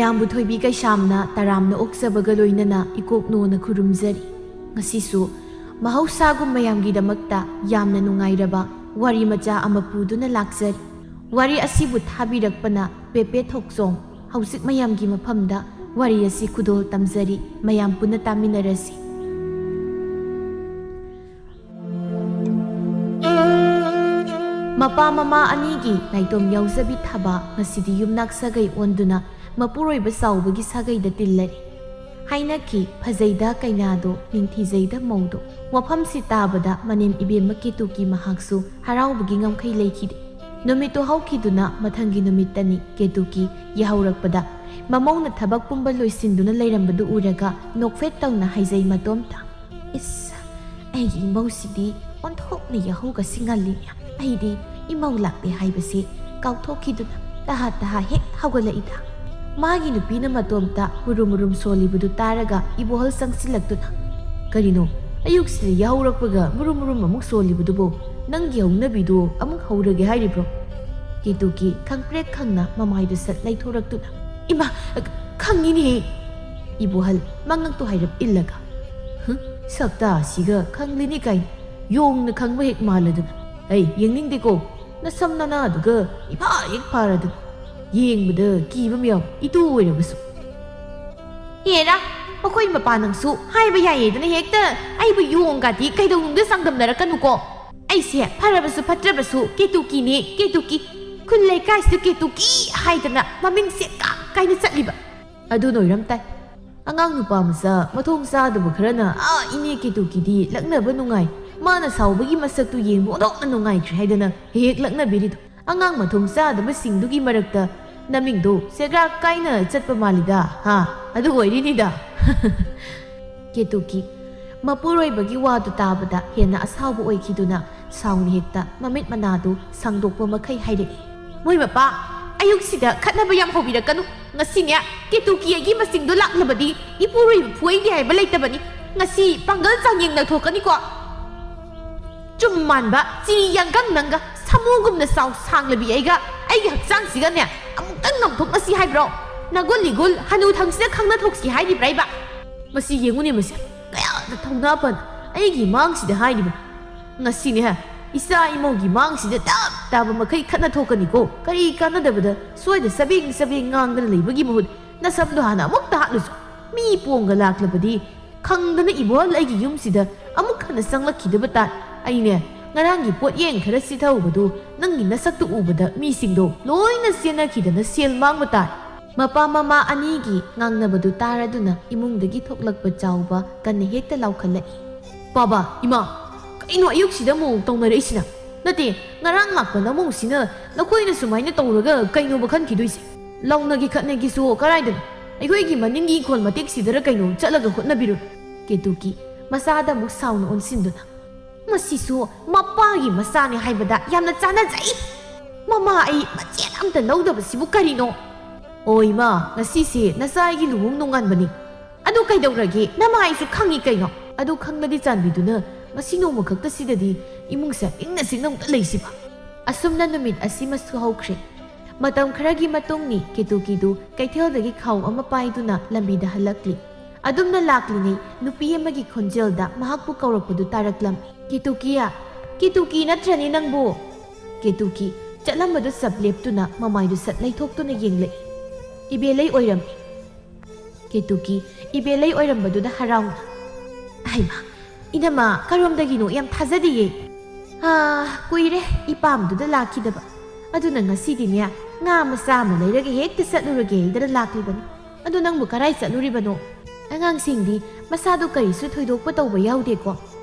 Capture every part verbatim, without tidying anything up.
ꯃꯌꯥꯝꯕꯨ ꯊꯣꯏꯕꯤ ꯀꯩꯁꯥꯝꯅ ꯇꯔꯥꯝꯅ ꯑꯣꯛꯆꯕꯒ ꯂꯣꯏꯅꯅ ꯏꯀꯣꯛꯅꯣꯅ ꯈꯨꯔꯨꯝꯖꯔꯤ꯫ ꯉꯁꯤꯁꯨ ꯃꯍꯧꯁꯥꯒꯨꯝ ꯃꯌꯥꯝꯒꯤꯗꯃꯛꯇ ꯌꯥꯝꯅ ꯅꯨꯡꯉꯥꯏꯔꯕ ꯋꯥꯔꯤ ꯃꯆꯥ ꯑꯃ ꯄꯨꯗꯨꯅ ꯂꯥꯛꯆꯔꯤ꯫ ꯋꯥꯔꯤ ꯑꯁꯤꯕꯨ ꯊꯥꯕꯤꯔꯛꯄꯅ ꯄꯦꯄꯦ ꯊꯣꯛꯆꯣꯝ꯫ ꯍꯧꯖꯤꯛ ꯃꯌꯥꯝꯒꯤ ꯃꯐꯝꯗ ꯋꯥꯔꯤ ꯑꯁꯤ ꯈꯨꯗꯣꯜ ꯇꯝꯖꯔꯤ꯫ ꯃꯌꯥꯝ ꯄꯨꯟꯅ ꯇꯥꯃꯤꯟꯅꯔꯁꯤ꯫ ꯃꯄꯥ ꯃꯃꯥ ꯑꯅꯤꯒꯤ ꯅꯥꯏꯇꯣꯝ ꯌꯥꯎꯖꯕꯤ ꯊꯕꯥ ꯉꯁꯤꯗꯤ ꯌꯨꯝꯅꯥꯛ ꯁꯥꯒꯩ ꯑꯣꯟꯗꯨꯅ ꯃꯄꯨꯔꯣꯏꯕ ꯆꯥꯎꯕꯒꯤ ꯁꯥꯒꯩꯗ ꯇꯤꯜꯂꯔꯤ꯫ ꯍꯥꯏꯅꯈꯤ, ꯐꯖꯩꯗ ꯀꯩꯅꯥꯗꯣ, ꯅꯤꯡꯊꯤꯖꯩꯗ ꯃꯧꯗꯣ꯫ ꯋꯥꯐꯝꯁꯤ ꯇꯥꯕꯗ ꯃꯅꯦꯝ ꯏꯕꯦꯝꯃ ꯀꯦꯇꯨꯀꯤ ꯃꯍꯥꯛꯁꯨ ꯍꯔꯥꯎꯕꯒꯤ ꯉꯝꯈꯩ ꯂꯩꯈꯤꯗꯦ꯫ ꯅꯨꯃꯤꯠꯇꯨ ꯍꯧꯈꯤꯗꯨꯅ ꯃꯊꯪꯒꯤ ꯅꯨꯃꯤꯠꯇꯅꯤ ꯀꯦꯇꯨꯀꯤ ꯌꯥꯍꯧꯔꯛꯄꯗ ꯃꯃꯧꯅ ꯊꯕꯛ ꯄꯨꯝꯕ ꯂꯣꯏꯁꯤꯟꯗꯨꯅ ꯂꯩꯔꯝꯕꯗꯨ ꯎꯔꯒ ꯅꯣꯛꯐꯦꯠ ꯇꯧꯅ ꯍꯥꯏꯖꯩ ꯃꯇꯣꯝꯇ, "ꯏꯁ, ꯑꯩꯒꯤ ꯏꯃꯧꯁꯤꯗꯤ ꯑꯣꯟꯊꯣꯛꯅ ꯌꯥꯍꯧꯒꯁꯤ ꯉꯜꯂꯤꯅꯦ꯫ ꯑꯩꯗꯤ ꯏꯃꯧ ꯂꯥꯛꯂꯦ ꯍꯥꯏꯕꯁꯦ ꯀꯥꯎꯊꯣꯛꯈꯤꯗꯨꯅ ꯇꯍꯥ ꯇꯍꯥ ꯍꯦꯛ ꯍꯧꯒꯠꯂꯛꯏꯗ꯫" ꯃꯥꯒꯤ ꯅꯨꯄꯤꯅ ꯃꯇꯣꯝꯇ ꯃꯨꯔꯨꯝ ꯃꯨꯔꯨꯝ ꯁꯣꯜꯂꯤꯕꯗꯨ ꯇꯥꯔꯒ ꯏꯕꯣꯍꯜ ꯆꯪꯁꯤꯜꯂꯛꯇꯨꯅ, "ꯀꯔꯤꯅꯣ, ꯑꯌꯨꯛꯁꯤꯗ ꯌꯥꯍꯧꯔꯛꯄꯒ ꯃꯨꯔꯨꯝ ꯃꯨꯔꯨꯝ ꯑꯃꯨꯛ ꯁꯣꯜꯂꯤꯕꯗꯨꯕꯨ? ꯅꯪꯒꯤ ꯍꯧꯅꯕꯤꯗꯨ ꯑꯃꯨꯛ ꯍꯧꯔꯒꯦ ꯍꯥꯏꯔꯤꯕ꯭ꯔꯣ?" ꯀꯦꯇꯨꯀꯤ ꯈꯪꯄ꯭ꯔꯦꯛ ꯈꯪꯅ ꯃꯃꯥꯏꯗꯨ ꯁꯠ ꯂꯩꯊꯣꯔꯛꯇꯨꯅ, "ꯏꯃꯥ, ꯈꯪꯉꯤꯅꯦꯍꯦ!" ꯏꯕꯣꯍꯜ ꯃꯉꯛꯇꯨ ꯍꯥꯏꯔꯞ ꯏꯜꯂꯒ, "ꯍꯨꯝ, ꯁꯛꯇꯥꯁꯤꯒ ꯈꯪꯂꯤꯅꯤ ꯀꯥꯏꯅ ꯌꯣꯡꯅ ꯈꯪꯕ ꯍꯦꯛ ꯃꯥꯜꯂꯗꯅ꯫ ꯑꯩ ꯌꯦꯡꯅꯤꯡꯗꯦꯀꯣ, ꯅꯁꯝ ꯅꯅꯥꯗꯨꯒ ꯏꯐꯥ ꯍꯦꯛ ꯐꯥꯔꯗꯅ꯫ ꯌꯦꯡꯕꯗ ꯀꯤꯕ ꯃꯌꯥꯝ ꯏꯇꯨ ꯑꯣꯏꯔꯕꯁꯨ꯫" "ꯍꯦꯔꯥ, ꯃꯈꯣꯏ ꯃꯄꯥ ꯅꯪꯁꯨ ꯍꯥꯏꯕ ꯌꯥꯏꯌꯦꯗꯅ ꯍꯦꯛꯇ ꯑꯩꯕꯨ ꯌꯣꯡꯒꯗꯤ ꯀꯩꯗꯧꯅꯨꯡꯗ ꯆꯥꯡꯗꯝꯅꯔꯛꯀꯅꯨꯀꯣ꯫ ꯑꯩꯁꯦ ꯐꯔꯕꯁꯨ ꯐꯠꯇ꯭ꯔꯕꯁꯨ ꯀꯦꯇꯨꯀꯤꯅꯦ, ꯀꯦꯇꯨꯀꯤ꯫ ꯈꯨꯜ ꯂꯩꯀꯥꯏꯁꯤꯗ ꯀꯦꯇꯨꯀꯤ ꯍꯥꯏꯗꯅ ꯃꯃꯤꯡ ꯁꯦꯠꯀ ꯀꯥꯏꯅ ꯆꯠꯂꯤꯕ꯫ ꯑꯗꯨꯅ ꯑꯣꯏꯔꯝ ꯇꯥꯏ꯫ ꯑꯉꯥꯡ ꯅꯨꯄꯥ ꯃꯆꯥ ꯃꯊꯣꯡ ꯆꯥꯗꯕ ꯈꯔꯅ ꯑꯥ ꯏꯅꯦ ꯀꯦꯇꯨꯀꯤꯗꯤ ꯂꯛꯅꯕ ꯅꯨꯡꯉꯥꯏ, ꯃꯥꯅ ꯁꯥꯎꯕꯒꯤ ꯃꯁꯛꯇꯨ ꯌꯦꯡꯕ ꯑꯣꯟꯊꯣꯛꯅ ꯅꯨꯡꯉꯥꯏꯇ꯭ꯔꯦ ꯍꯥꯏꯗꯅ ꯍꯦꯛ ꯍꯦꯛ ꯂꯛꯅꯕꯤꯔꯤꯗꯣ꯫ ꯑꯉꯥꯡ ꯃꯊꯣꯡ ꯆꯥꯗꯕꯁꯤꯡꯗꯨꯒꯤ ꯃꯔꯛꯇ ꯅꯃꯤꯡꯗꯣ ꯁꯦꯒ꯭ꯔꯥꯛ ꯀꯥꯏꯅ ꯆꯠꯄ ꯃꯥꯜꯂꯤꯗ, ꯍꯥ? ꯑꯗꯨ ꯑꯣꯏꯔꯤꯅꯤꯗ꯫" ꯀꯦꯇꯨꯀꯤ ꯃꯄꯨꯔꯣꯏꯕꯒꯤ ꯋꯥꯗꯨ ꯇꯥꯕꯗ ꯍꯦꯟꯅ ꯑꯁꯥꯎꯕ ꯑꯣꯏꯈꯤꯗꯨꯅ ꯁꯥꯎꯅ ꯍꯦꯛꯇ ꯃꯃꯤꯠ ꯃꯅꯥꯗꯨ ꯁꯥꯡꯗꯣꯛꯄ ꯃꯈꯩ ꯍꯥꯏꯔꯛꯏ, "ꯃꯣꯏ ꯃꯄꯥ, ꯑꯌꯨꯛꯁꯤꯗ ꯈꯠꯅꯕ ꯌꯥꯝ ꯍꯧꯕꯤꯔꯛꯀꯅꯨ꯫ ꯉꯁꯤꯅꯦ, ꯀꯦꯇꯨꯀꯤ ꯑꯩꯒꯤ ꯃꯁꯤꯡꯗꯣ ꯂꯥꯛꯂꯕꯗꯤ ꯏꯄꯨꯔꯣꯏꯕ ꯐꯨꯏꯗꯦ ꯍꯥꯏꯕ ꯂꯩꯇꯕꯅꯤ꯫ ꯉꯁꯤ ꯄꯥꯡꯒꯜ ꯆꯥꯡꯌꯦꯡ ꯅꯪꯊꯣꯛꯀꯅꯤꯀꯣ꯫ ꯆꯨꯝ ꯃꯥꯟꯕ ꯆꯤꯔꯤ ꯌꯥꯡꯒꯪ ꯅꯪꯒ ꯁꯥꯃꯨꯒꯨꯝꯅ ꯆꯥꯎ ꯁꯥꯡꯂꯕꯤ ꯑꯩꯒ ꯑꯩꯒꯤ ꯍꯛꯆꯥꯡꯁꯤꯒꯅꯦ ꯑꯃꯨꯛꯇꯪ ꯉꯝꯊꯣꯛꯅꯁꯤ ꯍꯥꯏꯕ꯭ꯔꯣ?" ꯅꯒꯨꯟ ꯂꯤꯒꯨꯟ ꯍꯅꯨ ꯊꯪꯁꯤꯅ ꯈꯪꯅ ꯊꯣꯛꯁꯤ ꯍꯥꯏꯔꯤꯕ꯭ꯔꯥ ꯏꯕ? ꯃꯁꯤ ꯌꯦꯡꯉꯨꯅꯦ, ꯃꯁꯤ ꯀꯌꯥꯗ ꯊꯧꯅꯥ ꯐꯅ ꯑꯩꯒꯤ ꯃꯥꯡꯁꯤꯗ ꯍꯥꯏꯔꯤꯕ꯫ ꯉꯁꯤꯅꯦ ꯏꯆꯥ ꯏꯃꯧꯒꯤ ꯃꯥꯡꯁꯤꯗ ꯇꯞ ꯇꯥꯕ ꯃꯈꯩ ꯈꯠꯅ ꯊꯣꯛꯀꯅꯤꯀꯣ꯫ ꯀꯔꯤ ꯀꯥꯟꯅꯗꯕꯗ ꯁ꯭ꯋꯥꯏꯗ ꯆꯕꯦꯡ ꯆꯕꯦꯡ ꯉꯥꯡꯗꯅ ꯂꯩꯕꯒꯤ ꯃꯍꯨꯠ ꯅꯁꯝꯗꯣ ꯍꯥꯟꯅ ꯑꯃꯨꯛꯇ ꯍꯥꯠꯂꯨꯆꯣ꯫ ꯃꯤ ꯄꯣꯡꯒ ꯂꯥꯛꯂꯕꯗꯤ ꯈꯪꯗꯅ ꯏꯕꯣꯍꯜ ꯑꯩꯒꯤ ꯌꯨꯝꯁꯤꯗ ꯑꯃꯨꯛ ꯍꯟꯅ ꯆꯪꯂꯛꯈꯤꯗꯕ ꯇꯥꯏ꯫ ꯑꯩꯅꯦ ꯉꯔꯥꯡꯒꯤ ꯄꯣꯠꯌꯦꯡ ꯈꯔ ꯁꯤꯊꯍꯧꯕꯗꯨ ꯅꯪꯒꯤ ꯅꯁꯛꯇꯨ ꯎꯕꯗ ꯃꯤꯁꯤꯡꯗꯣ ꯂꯣꯏꯅ ꯆꯦꯟꯅꯈꯤꯗꯅ ꯁꯦꯜ ꯃꯥꯡꯕ ꯇꯥꯏ꯫ ꯃꯄꯥ ꯃꯃꯥ ꯑꯅꯤꯒꯤ ꯉꯥꯡꯅꯕꯗꯨ ꯇꯥꯔꯗꯨꯅ ꯏꯃꯨꯡꯗꯒꯤ ꯊꯣꯛꯂꯛꯄ ꯆꯥꯎꯕ ꯀꯟꯅ ꯍꯦꯛꯇ ꯂꯥꯎꯈꯠꯂꯛꯏ꯫ "ꯕꯥꯕꯥ, ꯏꯃꯥ, ꯀꯩꯅꯣ ꯑꯌꯨꯛꯁꯤꯗ ꯑꯃꯨꯛ ꯇꯧꯅꯔꯛꯏꯁꯤꯅ? ꯅꯠꯇꯦ, ꯉꯔꯥꯡ ꯂꯥꯛꯄ ꯅꯃꯧꯁꯤꯅ ꯅꯈꯣꯏꯅ ꯁꯨꯃꯥꯏꯅ ꯇꯧꯔꯒ ꯀꯩꯅꯣꯕ ꯈꯟꯈꯤꯗꯣꯏꯁꯦ? ꯂꯥꯎꯅꯒꯦ ꯈꯠꯅꯒꯦꯁꯨ ꯀꯔꯥꯏꯗꯅꯣ? ꯑꯩꯈꯣꯏꯒꯤ ꯃꯅꯤꯡꯒꯤ ꯏꯪꯈꯣꯜ ꯃꯇꯦꯛꯁꯤꯗꯔ ꯀꯩꯅꯣ ꯆꯠꯂꯒ ꯍꯣꯠꯅꯕꯤꯔꯨ꯫" ꯀꯦꯇꯨꯀꯤ ꯃꯆꯥꯗ ꯑꯃꯨꯛ ꯁꯥꯎꯅ ꯑꯣꯟꯁꯤꯟꯗꯨꯅ, "ꯃꯁꯤꯁꯨ ꯃꯄꯥꯒꯤ ꯃꯆꯥꯅꯤ ꯍꯥꯏꯕꯗ ꯌꯥꯝꯅ ꯆꯥꯟꯅꯖꯩ꯫ ꯃꯃꯥ ꯑꯩ ꯃꯆꯦꯠ ꯑꯝꯇ ꯂꯧꯗꯕꯁꯤꯕꯨ ꯀꯔꯤꯅꯣ?" "ꯑꯣ ꯏꯃꯥ, ꯉꯁꯤꯁꯦ ꯅꯆꯥ ꯑꯩꯒꯤ ꯂꯨꯍꯣꯡ ꯅꯣꯡꯉꯥꯟꯕꯅꯤ꯫ ꯑꯗꯨ ꯀꯩꯗꯧꯔꯒꯦ? ꯅꯃꯥ ꯑꯩꯁꯨ ꯈꯪꯉꯤ ꯀꯩꯅꯣ꯫ ꯑꯗꯨ ꯈꯪꯂꯗꯤ ꯆꯥꯟꯕꯤꯗꯨꯅ ꯉꯁꯤ ꯅꯣꯡꯃ ꯈꯛꯇꯁꯤꯗꯗꯤ ꯏꯃꯨꯡꯁꯦ ꯏꯪꯅ ꯆꯤꯛꯅ ꯑꯃꯨꯛꯇ ꯂꯩꯁꯤꯕ꯫" ꯑꯁꯨꯝꯅ ꯅꯨꯃꯤꯠ ꯑꯁꯤꯃꯁꯨ ꯍꯧꯈ꯭ꯔꯦ꯫ ꯃꯇꯝ ꯈꯔꯒꯤ ꯃꯇꯨꯡꯅꯤ ꯀꯦꯇꯨꯀꯤꯗꯨ ꯀꯩꯊꯦꯜꯗꯒꯤ ꯈꯥꯎ ꯑꯃ ꯄꯥꯏꯗꯨꯅ ꯂꯝꯕꯤꯗ ꯍꯜꯂꯛꯂꯤ꯫ ꯑꯗꯨꯝꯅ ꯂꯥꯛꯂꯤꯉꯩ ꯅꯨꯄꯤ ꯑꯃꯒꯤ ꯈꯣꯟꯖꯦꯜꯗ ꯃꯍꯥꯛꯄꯨ ꯀꯧꯔꯛꯄꯗꯨ ꯇꯥꯔꯛꯂꯝꯃꯤ꯫ "ꯀꯦꯇꯨꯀꯤꯌꯥ, ꯀꯦꯇꯨꯀꯤ ꯅꯠꯇ꯭ꯔꯅꯦ ꯅꯪꯕꯨ?" ꯀꯦꯇꯨꯀꯤ ꯆꯠꯂꯝꯕꯗꯨ ꯆꯞ ꯂꯦꯞꯇꯨꯅ ꯃꯃꯥꯏꯗꯨ ꯁꯠ ꯂꯩꯊꯣꯛꯇꯨꯅ ꯌꯦꯡꯂꯛꯏ꯫ ꯏꯕꯦꯂꯩ ꯑꯣꯏꯔꯝꯃꯤ꯫ ꯀꯦꯇꯨꯀꯤ ꯏꯕꯦꯂꯩ ꯑꯣꯏꯔꯝꯕꯗꯨꯗ ꯍꯔꯥꯎꯅ, "ꯍꯩꯃꯥ, ꯏꯅꯝꯃ, ꯀꯔꯣꯝꯗꯒꯤꯅꯣ? ꯌꯥꯝ ꯊꯥꯖꯗꯤꯌꯦ꯫" "ꯑꯥ, ꯀꯨꯏꯔꯦ ꯏꯄꯥꯝꯗꯨꯗ ꯂꯥꯛꯈꯤꯗꯕ꯫ ꯑꯗꯨꯅ ꯉꯁꯤꯗꯤꯅꯦ, ꯉꯥ ꯃꯆꯥ ꯑꯃ ꯂꯩꯔꯒ ꯍꯦꯛꯇ ꯆꯠꯂꯨꯔꯒꯦ ꯍꯥꯏꯗꯅ ꯂꯥꯛꯂꯤꯕꯅꯤ꯫ ꯑꯗꯨ ꯅꯪꯕꯨ ꯀꯔꯥꯏ ꯆꯠꯂꯨꯔꯤꯕꯅꯣ?" ꯑꯉꯥꯡꯁꯤꯡꯗꯤ ꯃꯁꯥꯗꯣ ꯀꯔꯤꯁꯨ ꯊꯣꯏꯗꯣꯛꯄ ꯇꯧꯕ ꯌꯥꯎꯗꯦꯀꯣ꯫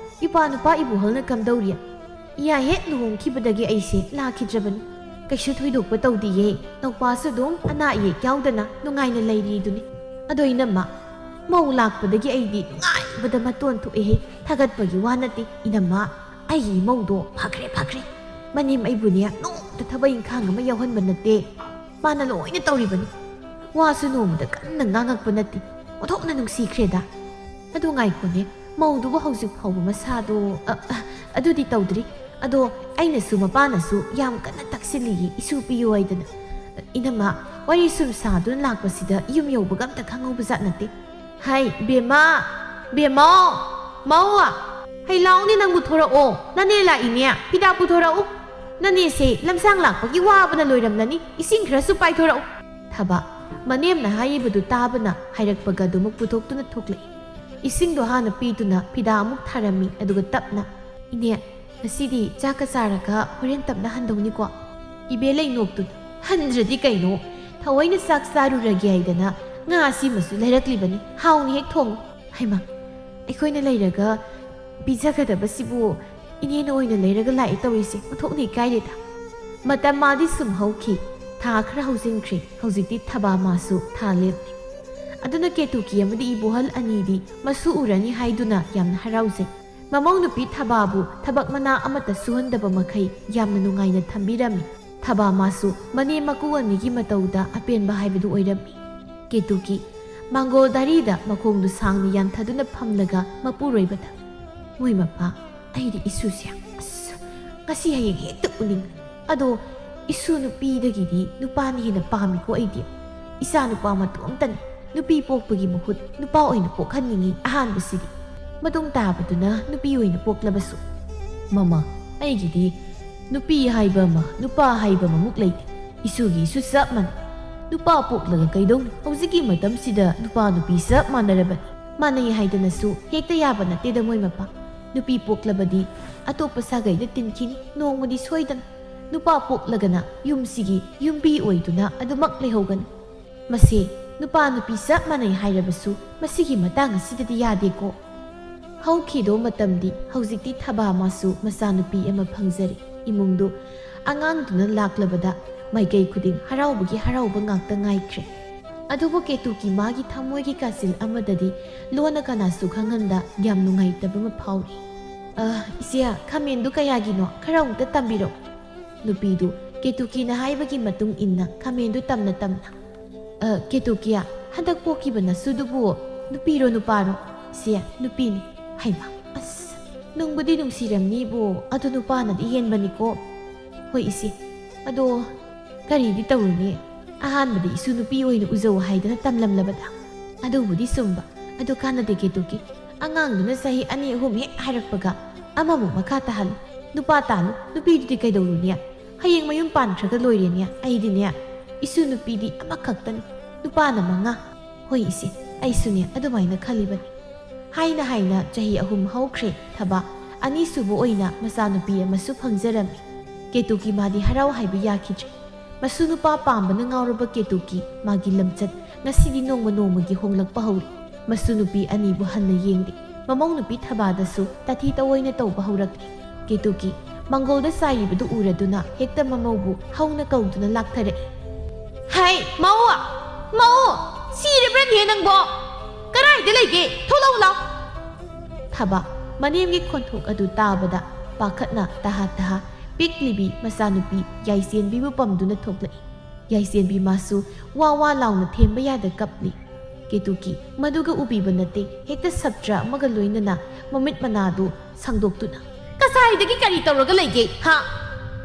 ꯏꯄꯥ ꯅꯨꯄꯥ ꯏꯕꯨꯍꯜꯅ ꯀꯝꯗꯧꯔꯤ? ꯏꯌꯥ ꯍꯦꯛ ꯂꯨꯍꯣꯡꯈꯤꯕꯗꯒꯤ ꯑꯩꯁꯦ ꯂꯥꯛꯈꯤꯗ꯭ꯔꯕꯅꯤ꯫ ꯀꯩꯁꯨ ꯊꯣꯏꯗꯣꯛꯄ ꯇꯧꯗꯤꯌꯦ꯫ ꯅꯧꯄꯥꯁꯨ ꯑꯗꯨꯝ ꯑꯅꯥ ꯑꯌꯦꯛ ꯌꯥꯎꯗꯅ ꯅꯨꯡꯉꯥꯏꯅ ꯂꯩꯔꯤꯗꯨꯅꯤ꯫ ꯑꯗꯣ ꯏꯅꯝꯃ, ꯃꯧ ꯂꯥꯛꯄꯗꯒꯤ ꯑꯩꯗꯤ ꯅꯨꯡꯉꯥꯏꯕꯗ ꯃꯇꯣꯟ ꯊꯣꯛꯑꯦꯍꯦ꯫ ꯊꯥꯒꯠꯄꯒꯤ ꯋꯥ ꯅꯠꯇꯦ ꯏꯅꯝꯃ, ꯑꯩꯒꯤ ꯏꯃꯧꯗꯣ ꯐꯈ꯭ꯔꯦ, ꯐꯈ꯭ꯔꯦ꯫ ꯃꯅꯦꯝ ꯑꯩꯕꯨꯅꯦ ꯅꯣꯡꯃꯇ ꯊꯕꯛ ꯏꯪꯈꯥꯡ ꯑꯃ ꯌꯥꯎꯍꯟꯕ ꯅꯠꯇꯦ꯫ ꯃꯥꯅ ꯂꯣꯏꯅ ꯇꯧꯔꯤꯕꯅꯤ꯫ ꯋꯥꯁꯨ ꯅꯣꯡꯃꯇ ꯀꯟꯅ ꯉꯥꯡꯉꯛꯄ ꯅꯠꯇꯦ꯫ ꯑꯣꯟꯊꯣꯛꯅ ꯅꯨꯡꯁꯤꯈ꯭ꯔꯦꯗ꯫ ꯑꯗꯨ ꯉꯥꯏꯈꯣꯅꯦ, ꯃꯧꯗꯨꯕꯨ ꯍꯧꯖꯤꯛ ꯐꯥꯎꯕ ꯃꯁꯥꯗꯣ, ꯑ, ꯑ, ꯑꯗꯨꯗꯤ ꯇꯧꯗ꯭ꯔꯤ꯫ ꯑꯗꯣ ꯑꯩꯅꯁꯨ ꯃꯄꯥꯅꯁꯨ ꯌꯥꯝ ꯀꯟꯅ ꯇꯛꯁꯤꯜꯂꯤꯌꯦ, ꯏꯁꯨ ꯄꯤꯌꯨ ꯍꯥꯏꯗꯅ꯫ ꯏꯅꯝꯃ, ꯋꯥꯔꯤ ꯁꯨꯝ ꯁꯥꯗꯨꯅ ꯂꯥꯛꯄꯁꯤꯗ ꯌꯨꯝ ꯌꯧꯕꯒ ꯑꯝꯇ ꯈꯪꯍꯧꯕꯖꯥꯠ ꯅꯠꯇꯦ꯫ "ꯍꯩ, ꯕꯦꯝꯃ! ꯕꯦꯝꯃꯧ! ꯃꯧ! ꯍꯩ, ꯂꯥꯎꯅꯦ, ꯅꯪꯕꯨ ꯊꯣꯔꯛꯑꯣ! ꯅꯅꯦ ꯂꯥꯛꯏꯅꯦ! ꯐꯤꯗꯥ ꯄꯨꯊꯣꯔꯛꯎ! ꯅꯅꯦꯁꯦ ꯂꯝꯁꯥꯡ ꯂꯥꯛꯄꯒꯤ ꯋꯥꯕꯅ ꯂꯣꯏꯔꯝꯂꯅꯤ꯫ ꯏꯁꯤꯡ ꯈꯔꯁꯨ ꯄꯥꯏꯊꯣꯔꯛꯎ!" ꯊꯕꯥ, ꯃꯅꯦꯝꯅ ꯍꯥꯏꯔꯤꯕꯗꯨ ꯇꯥꯕꯅ ꯍꯥꯏꯔꯛꯄꯒ ꯑꯗꯨꯃꯛ ꯄꯨꯊꯣꯛꯇꯨꯅ ꯊꯣꯛꯂꯛꯏ꯫ ꯏꯁꯤꯡꯗꯣ ꯍꯥꯟꯅ ꯄꯤꯗꯨꯅ ꯐꯤꯗꯥ ꯑꯃꯨꯛ ꯊꯥꯔꯝꯃꯤ, ꯑꯗꯨꯒ ꯇꯞꯅ, "ꯏꯅꯦ, ꯉꯁꯤꯗꯤ ꯆꯥꯛꯀ ꯆꯥꯔꯒ ꯍꯣꯔꯦꯟ ꯇꯞꯅ ꯍꯟꯗꯧꯅꯤꯀꯣ?" ꯏꯕꯦ ꯂꯩ ꯅꯣꯛꯇꯨꯅ, "ꯍꯟꯗ꯭ꯔꯗꯤ ꯀꯩꯅꯣ? ꯊꯑꯣꯏꯅ ꯆꯥꯛ ꯆꯥꯔꯨꯔꯒꯦ ꯍꯥꯏꯗꯅ ꯉꯥ ꯑꯁꯤꯃꯁꯨ ꯂꯩꯔꯛꯂꯤꯕꯅꯤ꯫ ꯍꯥꯎꯅ ꯍꯦꯛ ꯊꯣꯡꯉꯨ꯫" "ꯍꯩꯃꯥ, ꯑꯩꯈꯣꯏꯅ ꯂꯩꯔꯒ ꯄꯤꯖꯒꯗꯕꯁꯤꯕꯨ ꯏꯅꯦꯅ ꯑꯣꯏꯅ ꯂꯩꯔꯒ ꯂꯥꯛꯑꯦ ꯇꯧꯔꯤꯁꯦ꯫ ꯑꯣꯟꯊꯣꯛꯅ ꯏꯀꯥꯏꯔꯦꯗ꯫" ꯃꯇꯝ ꯃꯥꯗꯤ ꯁꯨꯝ ꯍꯧꯈꯤ꯫ ꯊꯥ ꯈꯔ ꯍꯧꯖꯤꯟꯈ꯭ꯔꯦ꯫ ꯍꯧꯖꯤꯛꯇꯤ ꯊꯕꯥ ꯃꯥꯁꯨ ꯊꯥ ꯂꯦꯞꯂꯦ꯫ ꯑꯗꯨꯅ ꯀꯦꯇꯨꯀꯤ ꯑꯃꯗꯤ ꯏꯕꯣꯍꯜ ꯑꯅꯤꯗꯤ ꯃꯁꯨ ꯎꯔꯅꯤ ꯍꯥꯏꯗꯨꯅ ꯌꯥꯝꯅ ꯍꯔꯥꯎꯖꯩ꯫ ꯃꯃꯧ ꯅꯨꯄꯤ ꯊꯕꯥꯕꯨ ꯊꯕꯛ ꯃꯅꯥ ꯑꯃꯠꯇ ꯁꯨꯍꯟꯗꯕ ꯃꯈꯩ ꯌꯥꯝꯅ ꯅꯨꯡꯉꯥꯏꯅ ꯊꯝꯕꯤꯔꯝꯃꯤ꯫ ꯊꯕꯥ ꯃꯥꯁꯨ ꯃꯅꯦꯝ ꯃꯀꯨ ꯑꯅꯤꯒꯤ ꯃꯇꯧꯗ ꯑꯄꯦꯟꯕ ꯍꯥꯏꯕꯗꯨ ꯑꯣꯏꯔꯝꯃꯤ꯫ ꯀꯦꯇꯨꯀꯤ ꯃꯥꯡꯒꯣꯜ ꯗꯥꯔꯤꯗ ꯃꯈꯣꯡꯗꯨ ꯁꯥꯡꯅ ꯌꯥꯟꯊꯗꯨꯅ ꯐꯝꯂꯒ ꯃꯄꯨꯔꯣꯏꯕꯗ, "ꯃꯣꯏ ꯃꯄꯥ, ꯑꯩꯗꯤ ꯏꯁꯨꯁꯦ, ꯑꯁ, ꯉꯁꯤ ꯍꯌꯦꯡ ꯍꯦꯛꯇ ꯎꯅꯤꯡ꯫ ꯑꯗꯣ ꯏꯁꯨ ꯅꯨꯄꯤꯗꯒꯤꯗꯤ ꯅꯨꯄꯥꯅ ꯍꯦꯟꯅ ꯄꯥꯝꯃꯤꯀꯣ ꯑꯩꯗꯤ꯫ ꯏꯆꯥ ꯅꯨꯄꯥ ꯃꯇꯣꯝꯇꯅꯤ꯫ ꯅꯨꯄꯤ ꯄꯣꯛꯄꯒꯤ ꯃꯍꯨꯠ ꯅꯨꯄꯥ ꯑꯣꯏꯅ ꯄꯣꯛꯍꯟꯅꯤꯡꯉꯤ ꯑꯍꯥꯟꯕꯁꯤꯗꯤ꯫ ꯃꯇꯨꯡ ꯇꯥꯕꯗꯨꯅ ꯅꯨꯄꯤ ꯑꯣꯏꯅ ꯄꯣꯛꯂꯕꯁꯨ꯫" "ꯃꯃꯥ, ꯑꯩꯒꯤꯗꯤ ꯅꯨꯄꯤ ꯍꯥꯏꯕ ꯑꯃ, ꯅꯨꯄꯥ ꯍꯥꯏꯕ ꯑꯃꯃꯨꯛ ꯂꯩꯇꯦ꯫ ꯏꯁꯨꯒꯤ ꯏꯁꯨ ꯆꯞ ꯃꯥꯟꯅꯩ꯫ ꯅꯨꯄꯥ ꯄꯣꯛꯂꯒ ꯀꯩꯗꯧꯅꯤ? ꯍꯧꯖꯤꯛꯀꯤ ꯃꯇꯝꯁꯤꯗ ꯅꯨꯄꯥ ꯅꯨꯄꯤ ꯆꯞ ꯃꯥꯟꯅꯔꯕꯅꯤ꯫ ꯃꯥꯟꯅꯩ ꯍꯥꯏꯗꯅꯁꯨ ꯍꯦꯛꯇ ꯌꯥꯕ ꯅꯠꯇꯦꯗ ꯃꯣꯏ ꯃꯄꯥ꯫ ꯅꯨꯄꯤ ꯄꯣꯛꯂꯕꯗꯤ ꯑꯇꯣꯞꯄ ꯁꯥꯒꯩꯗ ꯇꯤꯟꯈꯤꯅꯤ ꯅꯣꯡꯃꯗꯤ ꯁꯣꯏꯗꯅ꯫ ꯅꯨꯄꯥ ꯄꯣꯛꯂꯒꯅ ꯌꯨꯝꯁꯤꯒꯤ ꯌꯨꯝꯕꯤ ꯑꯣꯏꯗꯨꯅ ꯑꯗꯨꯃꯛ ꯂꯩꯍꯧꯒꯅꯤ꯫ ꯃꯁꯤ ꯅꯨꯄꯥ ꯅꯨꯄꯤ ꯆꯞ ꯃꯥꯟꯅꯩ ꯍꯥꯏꯔꯕꯁꯨ ꯃꯁꯤꯒꯤ ꯃꯇꯥꯡ ꯑꯁꯤꯗꯗꯤ ꯌꯥꯗꯦꯀꯣ꯫" ꯍꯧꯈꯤꯗꯧ ꯃꯇꯝꯗꯤ ꯍꯧꯖꯤꯛꯇꯤ ꯊꯕꯥ ꯃꯥꯁꯨ ꯃꯆꯥꯅꯨꯄꯤ ꯑꯃ ꯐꯪꯖꯔꯦ꯫ ꯏꯃꯨꯡꯗꯨ ꯑꯉꯥꯡꯗꯨꯅ ꯂꯥꯛꯂꯕꯗ ꯃꯥꯏꯀꯩ ꯈꯨꯗꯤꯡ ꯍꯔꯥꯎꯕꯒꯤ ꯍꯔꯥꯎꯕ ꯉꯥꯛꯇ ꯉꯥꯏꯈ꯭ꯔꯦ꯫ ꯑꯗꯨꯕꯨ ꯀꯦꯇꯨꯀꯤ ꯃꯥꯒꯤ ꯊꯃꯣꯏꯒꯤ ꯀꯥꯆꯤꯜ ꯑꯃꯗꯗꯤ ꯂꯣꯟꯅ ꯀꯅꯥꯁꯨ ꯈꯪꯍꯟꯗ ꯌꯥꯝ ꯅꯨꯡꯉꯥꯏꯇꯕ ꯑꯃ ꯐꯥꯎꯔꯤ꯫ "ꯑ, ꯏꯆꯦ, ꯈꯥꯃꯦꯟꯗꯨ ꯀꯌꯥꯒꯤꯅꯣ? ꯈꯔ ꯑꯃꯨꯛꯇ ꯇꯝꯕꯤꯔꯛꯎ꯫" ꯅꯨꯄꯤꯗꯨ ꯀꯦꯇꯨꯀꯤꯅ ꯍꯥꯏꯕꯒꯤ ꯃꯇꯨꯡ ꯏꯟꯅ ꯈꯥꯃꯦꯟꯗꯨ ꯇꯝꯅ ꯇꯝꯅ, "ꯑ, ꯀꯦꯇꯨꯀꯤꯌꯥ, ꯍꯟꯗꯛ ꯄꯣꯛꯈꯤꯕ ꯅꯁꯨꯗꯨꯕꯨ ꯅꯨꯄꯤꯔꯣ ꯅꯨꯄꯥꯔꯣ?" "ꯁꯦ, ꯅꯨꯄꯤꯅꯤ꯫" "ꯍꯩꯃꯥ, ꯑꯁ, ꯅꯨꯡꯕꯨꯗꯤ ꯅꯨꯡꯁꯤꯔꯝꯅꯤꯕꯨ, ꯑꯗꯨ ꯅꯨꯄꯥꯅꯗꯤ ꯍꯦꯟꯕꯅꯤꯀꯣ꯫" "ꯍꯣꯏ ꯏꯆꯦ, ꯑꯗꯣ ꯀꯔꯤꯗꯤ ꯇꯧꯔꯨꯅꯤ?" ꯑꯍꯥꯟꯕꯗꯤ ꯏꯁꯨ ꯅꯨꯄꯤ ꯑꯣꯏꯅ ꯎꯖꯧ ꯍꯥꯏꯗꯅ ꯇꯝꯂꯝꯂꯕꯗ꯫ ꯑꯗꯨꯕꯨꯗꯤ ꯆꯨꯝꯕ꯫ ꯑꯗꯨ ꯀꯥꯟꯅꯗꯦ ꯀꯦꯇꯨꯀꯤ꯫ ꯑꯉꯥꯡꯗꯨꯅ ꯆꯍꯤ ꯑꯅꯤ ꯑꯍꯨꯝ ꯍꯦꯛ ꯍꯥꯏꯔꯛꯄꯒ ꯑꯃꯃꯨꯛ ꯃꯈꯥ ꯇꯥꯍꯜꯂꯤ꯫ ꯅꯨꯄꯥ ꯇꯥꯜꯂꯨ, ꯅꯨꯄꯤꯗꯨꯗꯤ ꯀꯩꯗꯧꯔꯨꯅꯤ? ꯍꯌꯦꯡ ꯃꯌꯨꯝ ꯄꯥꯟꯈ꯭ꯔꯒ ꯂꯣꯏꯔꯦꯅꯦ꯫ ꯑꯩꯗꯤꯅꯦ, ꯏꯁꯨ ꯅꯨꯄꯤꯗꯤ ꯑꯃꯈꯛꯇꯅꯤ, ꯅꯨꯄꯥꯅ ꯃꯉꯥ꯫ ꯍꯣꯏ ꯏꯆꯦ, ꯑꯩꯁꯨꯅꯦ ꯑꯗꯨꯃꯥꯏꯅ ꯈꯜꯂꯤꯕꯅꯤ꯫ ꯍꯥꯏꯅ ꯍꯥꯏꯅ ꯆꯍꯤ ꯑꯍꯨꯝ ꯍꯧꯈ꯭ꯔꯦ꯫ ꯊꯕꯥ ꯑꯅꯤꯁꯨꯕ ꯑꯣꯏꯅ ꯃꯆꯥꯅꯨꯄꯤ ꯑꯃꯁꯨ ꯐꯪꯖꯔꯝꯃꯤ꯫ ꯀꯦꯇꯨꯀꯤ ꯃꯥꯗꯤ ꯍꯔꯥꯎ ꯍꯥꯏꯕ ꯌꯥꯈꯤꯗ꯭ꯔꯦ꯫ ꯃꯁꯨ ꯅꯨꯄꯥ ꯄꯥꯝꯕꯅ ꯉꯥꯎꯔꯕ ꯀꯦꯇꯨꯀꯤ ꯃꯥꯒꯤ ꯂꯝꯆꯠ ꯉꯁꯤꯗꯤ ꯅꯣꯡꯃ ꯅꯣꯡꯃꯒꯤ ꯍꯣꯡꯂꯛꯄ ꯍꯧꯔꯤ꯫ ꯃꯁꯨ ꯅꯨꯄꯤ ꯑꯅꯤꯕꯨ ꯍꯟꯅ ꯌꯦꯡꯗꯦ꯫ ꯃꯃꯧ ꯅꯨꯄꯤ ꯊꯕꯥꯗꯁꯨ ꯇꯥꯊꯤ ꯇꯑꯣꯏꯅ ꯇꯧꯕ ꯍꯧꯔꯛꯂꯤ꯫ ꯀꯦꯇꯨꯀꯤ ꯃꯪꯒꯣꯜꯗ ꯆꯥꯏꯔꯤꯕꯗꯨ ꯎꯔꯗꯨꯅ ꯍꯦꯛꯇ ꯃꯃꯧꯕꯨ ꯍꯧꯅ ꯀꯧꯗꯨꯅ ꯂꯥꯛꯊꯔꯛꯏ꯫ "ꯍꯥꯏ, ꯃꯧ! ꯃꯧ! ꯁꯤꯔꯕ꯭ꯔꯅꯦ ꯅꯪꯕꯣ? ꯀꯗꯥꯏꯗ ꯂꯩꯒꯦ? ꯊꯣꯛꯂꯛꯎ ꯂꯥꯎ!" ꯊꯕꯥ ꯃꯅꯦꯝꯒꯤ ꯈꯣꯟꯊꯣꯛ ꯑꯗꯨ ꯇꯥꯕꯗ ꯄꯥꯈꯠꯅ ꯇꯍꯥ ꯇꯍꯥ ꯄꯤꯛꯂꯤꯕꯤ ꯃꯆꯥꯅꯨꯄꯤ ꯌꯥꯏꯆꯦꯟꯕꯤꯕꯨ ꯄꯝꯗꯨꯅ ꯊꯣꯛꯂꯛꯏ꯫ ꯌꯥꯏꯆꯦꯟꯕꯤ ꯃꯥꯁꯨ ꯋꯥ ꯋꯥ ꯂꯥꯎꯅ ꯊꯦꯝꯕ ꯌꯥꯗ ꯀꯞꯂꯤ꯫ ꯀꯦꯇꯨꯀꯤ ꯃꯗꯨꯒ ꯎꯕꯤꯕ ꯅꯠꯇꯦ, ꯍꯦꯛꯇ ꯁꯞꯇ꯭ꯔ ꯑꯃꯒ ꯂꯣꯏꯅꯅ ꯃꯃꯤꯠ ꯃꯅꯥꯗꯨ ꯁꯥꯡꯗꯣꯛꯇꯨꯅ, "ꯉꯁꯥꯏꯗꯒꯤ ꯀꯔꯤ ꯇꯧꯔꯒ ꯂꯩꯒꯦ, ꯍꯥ?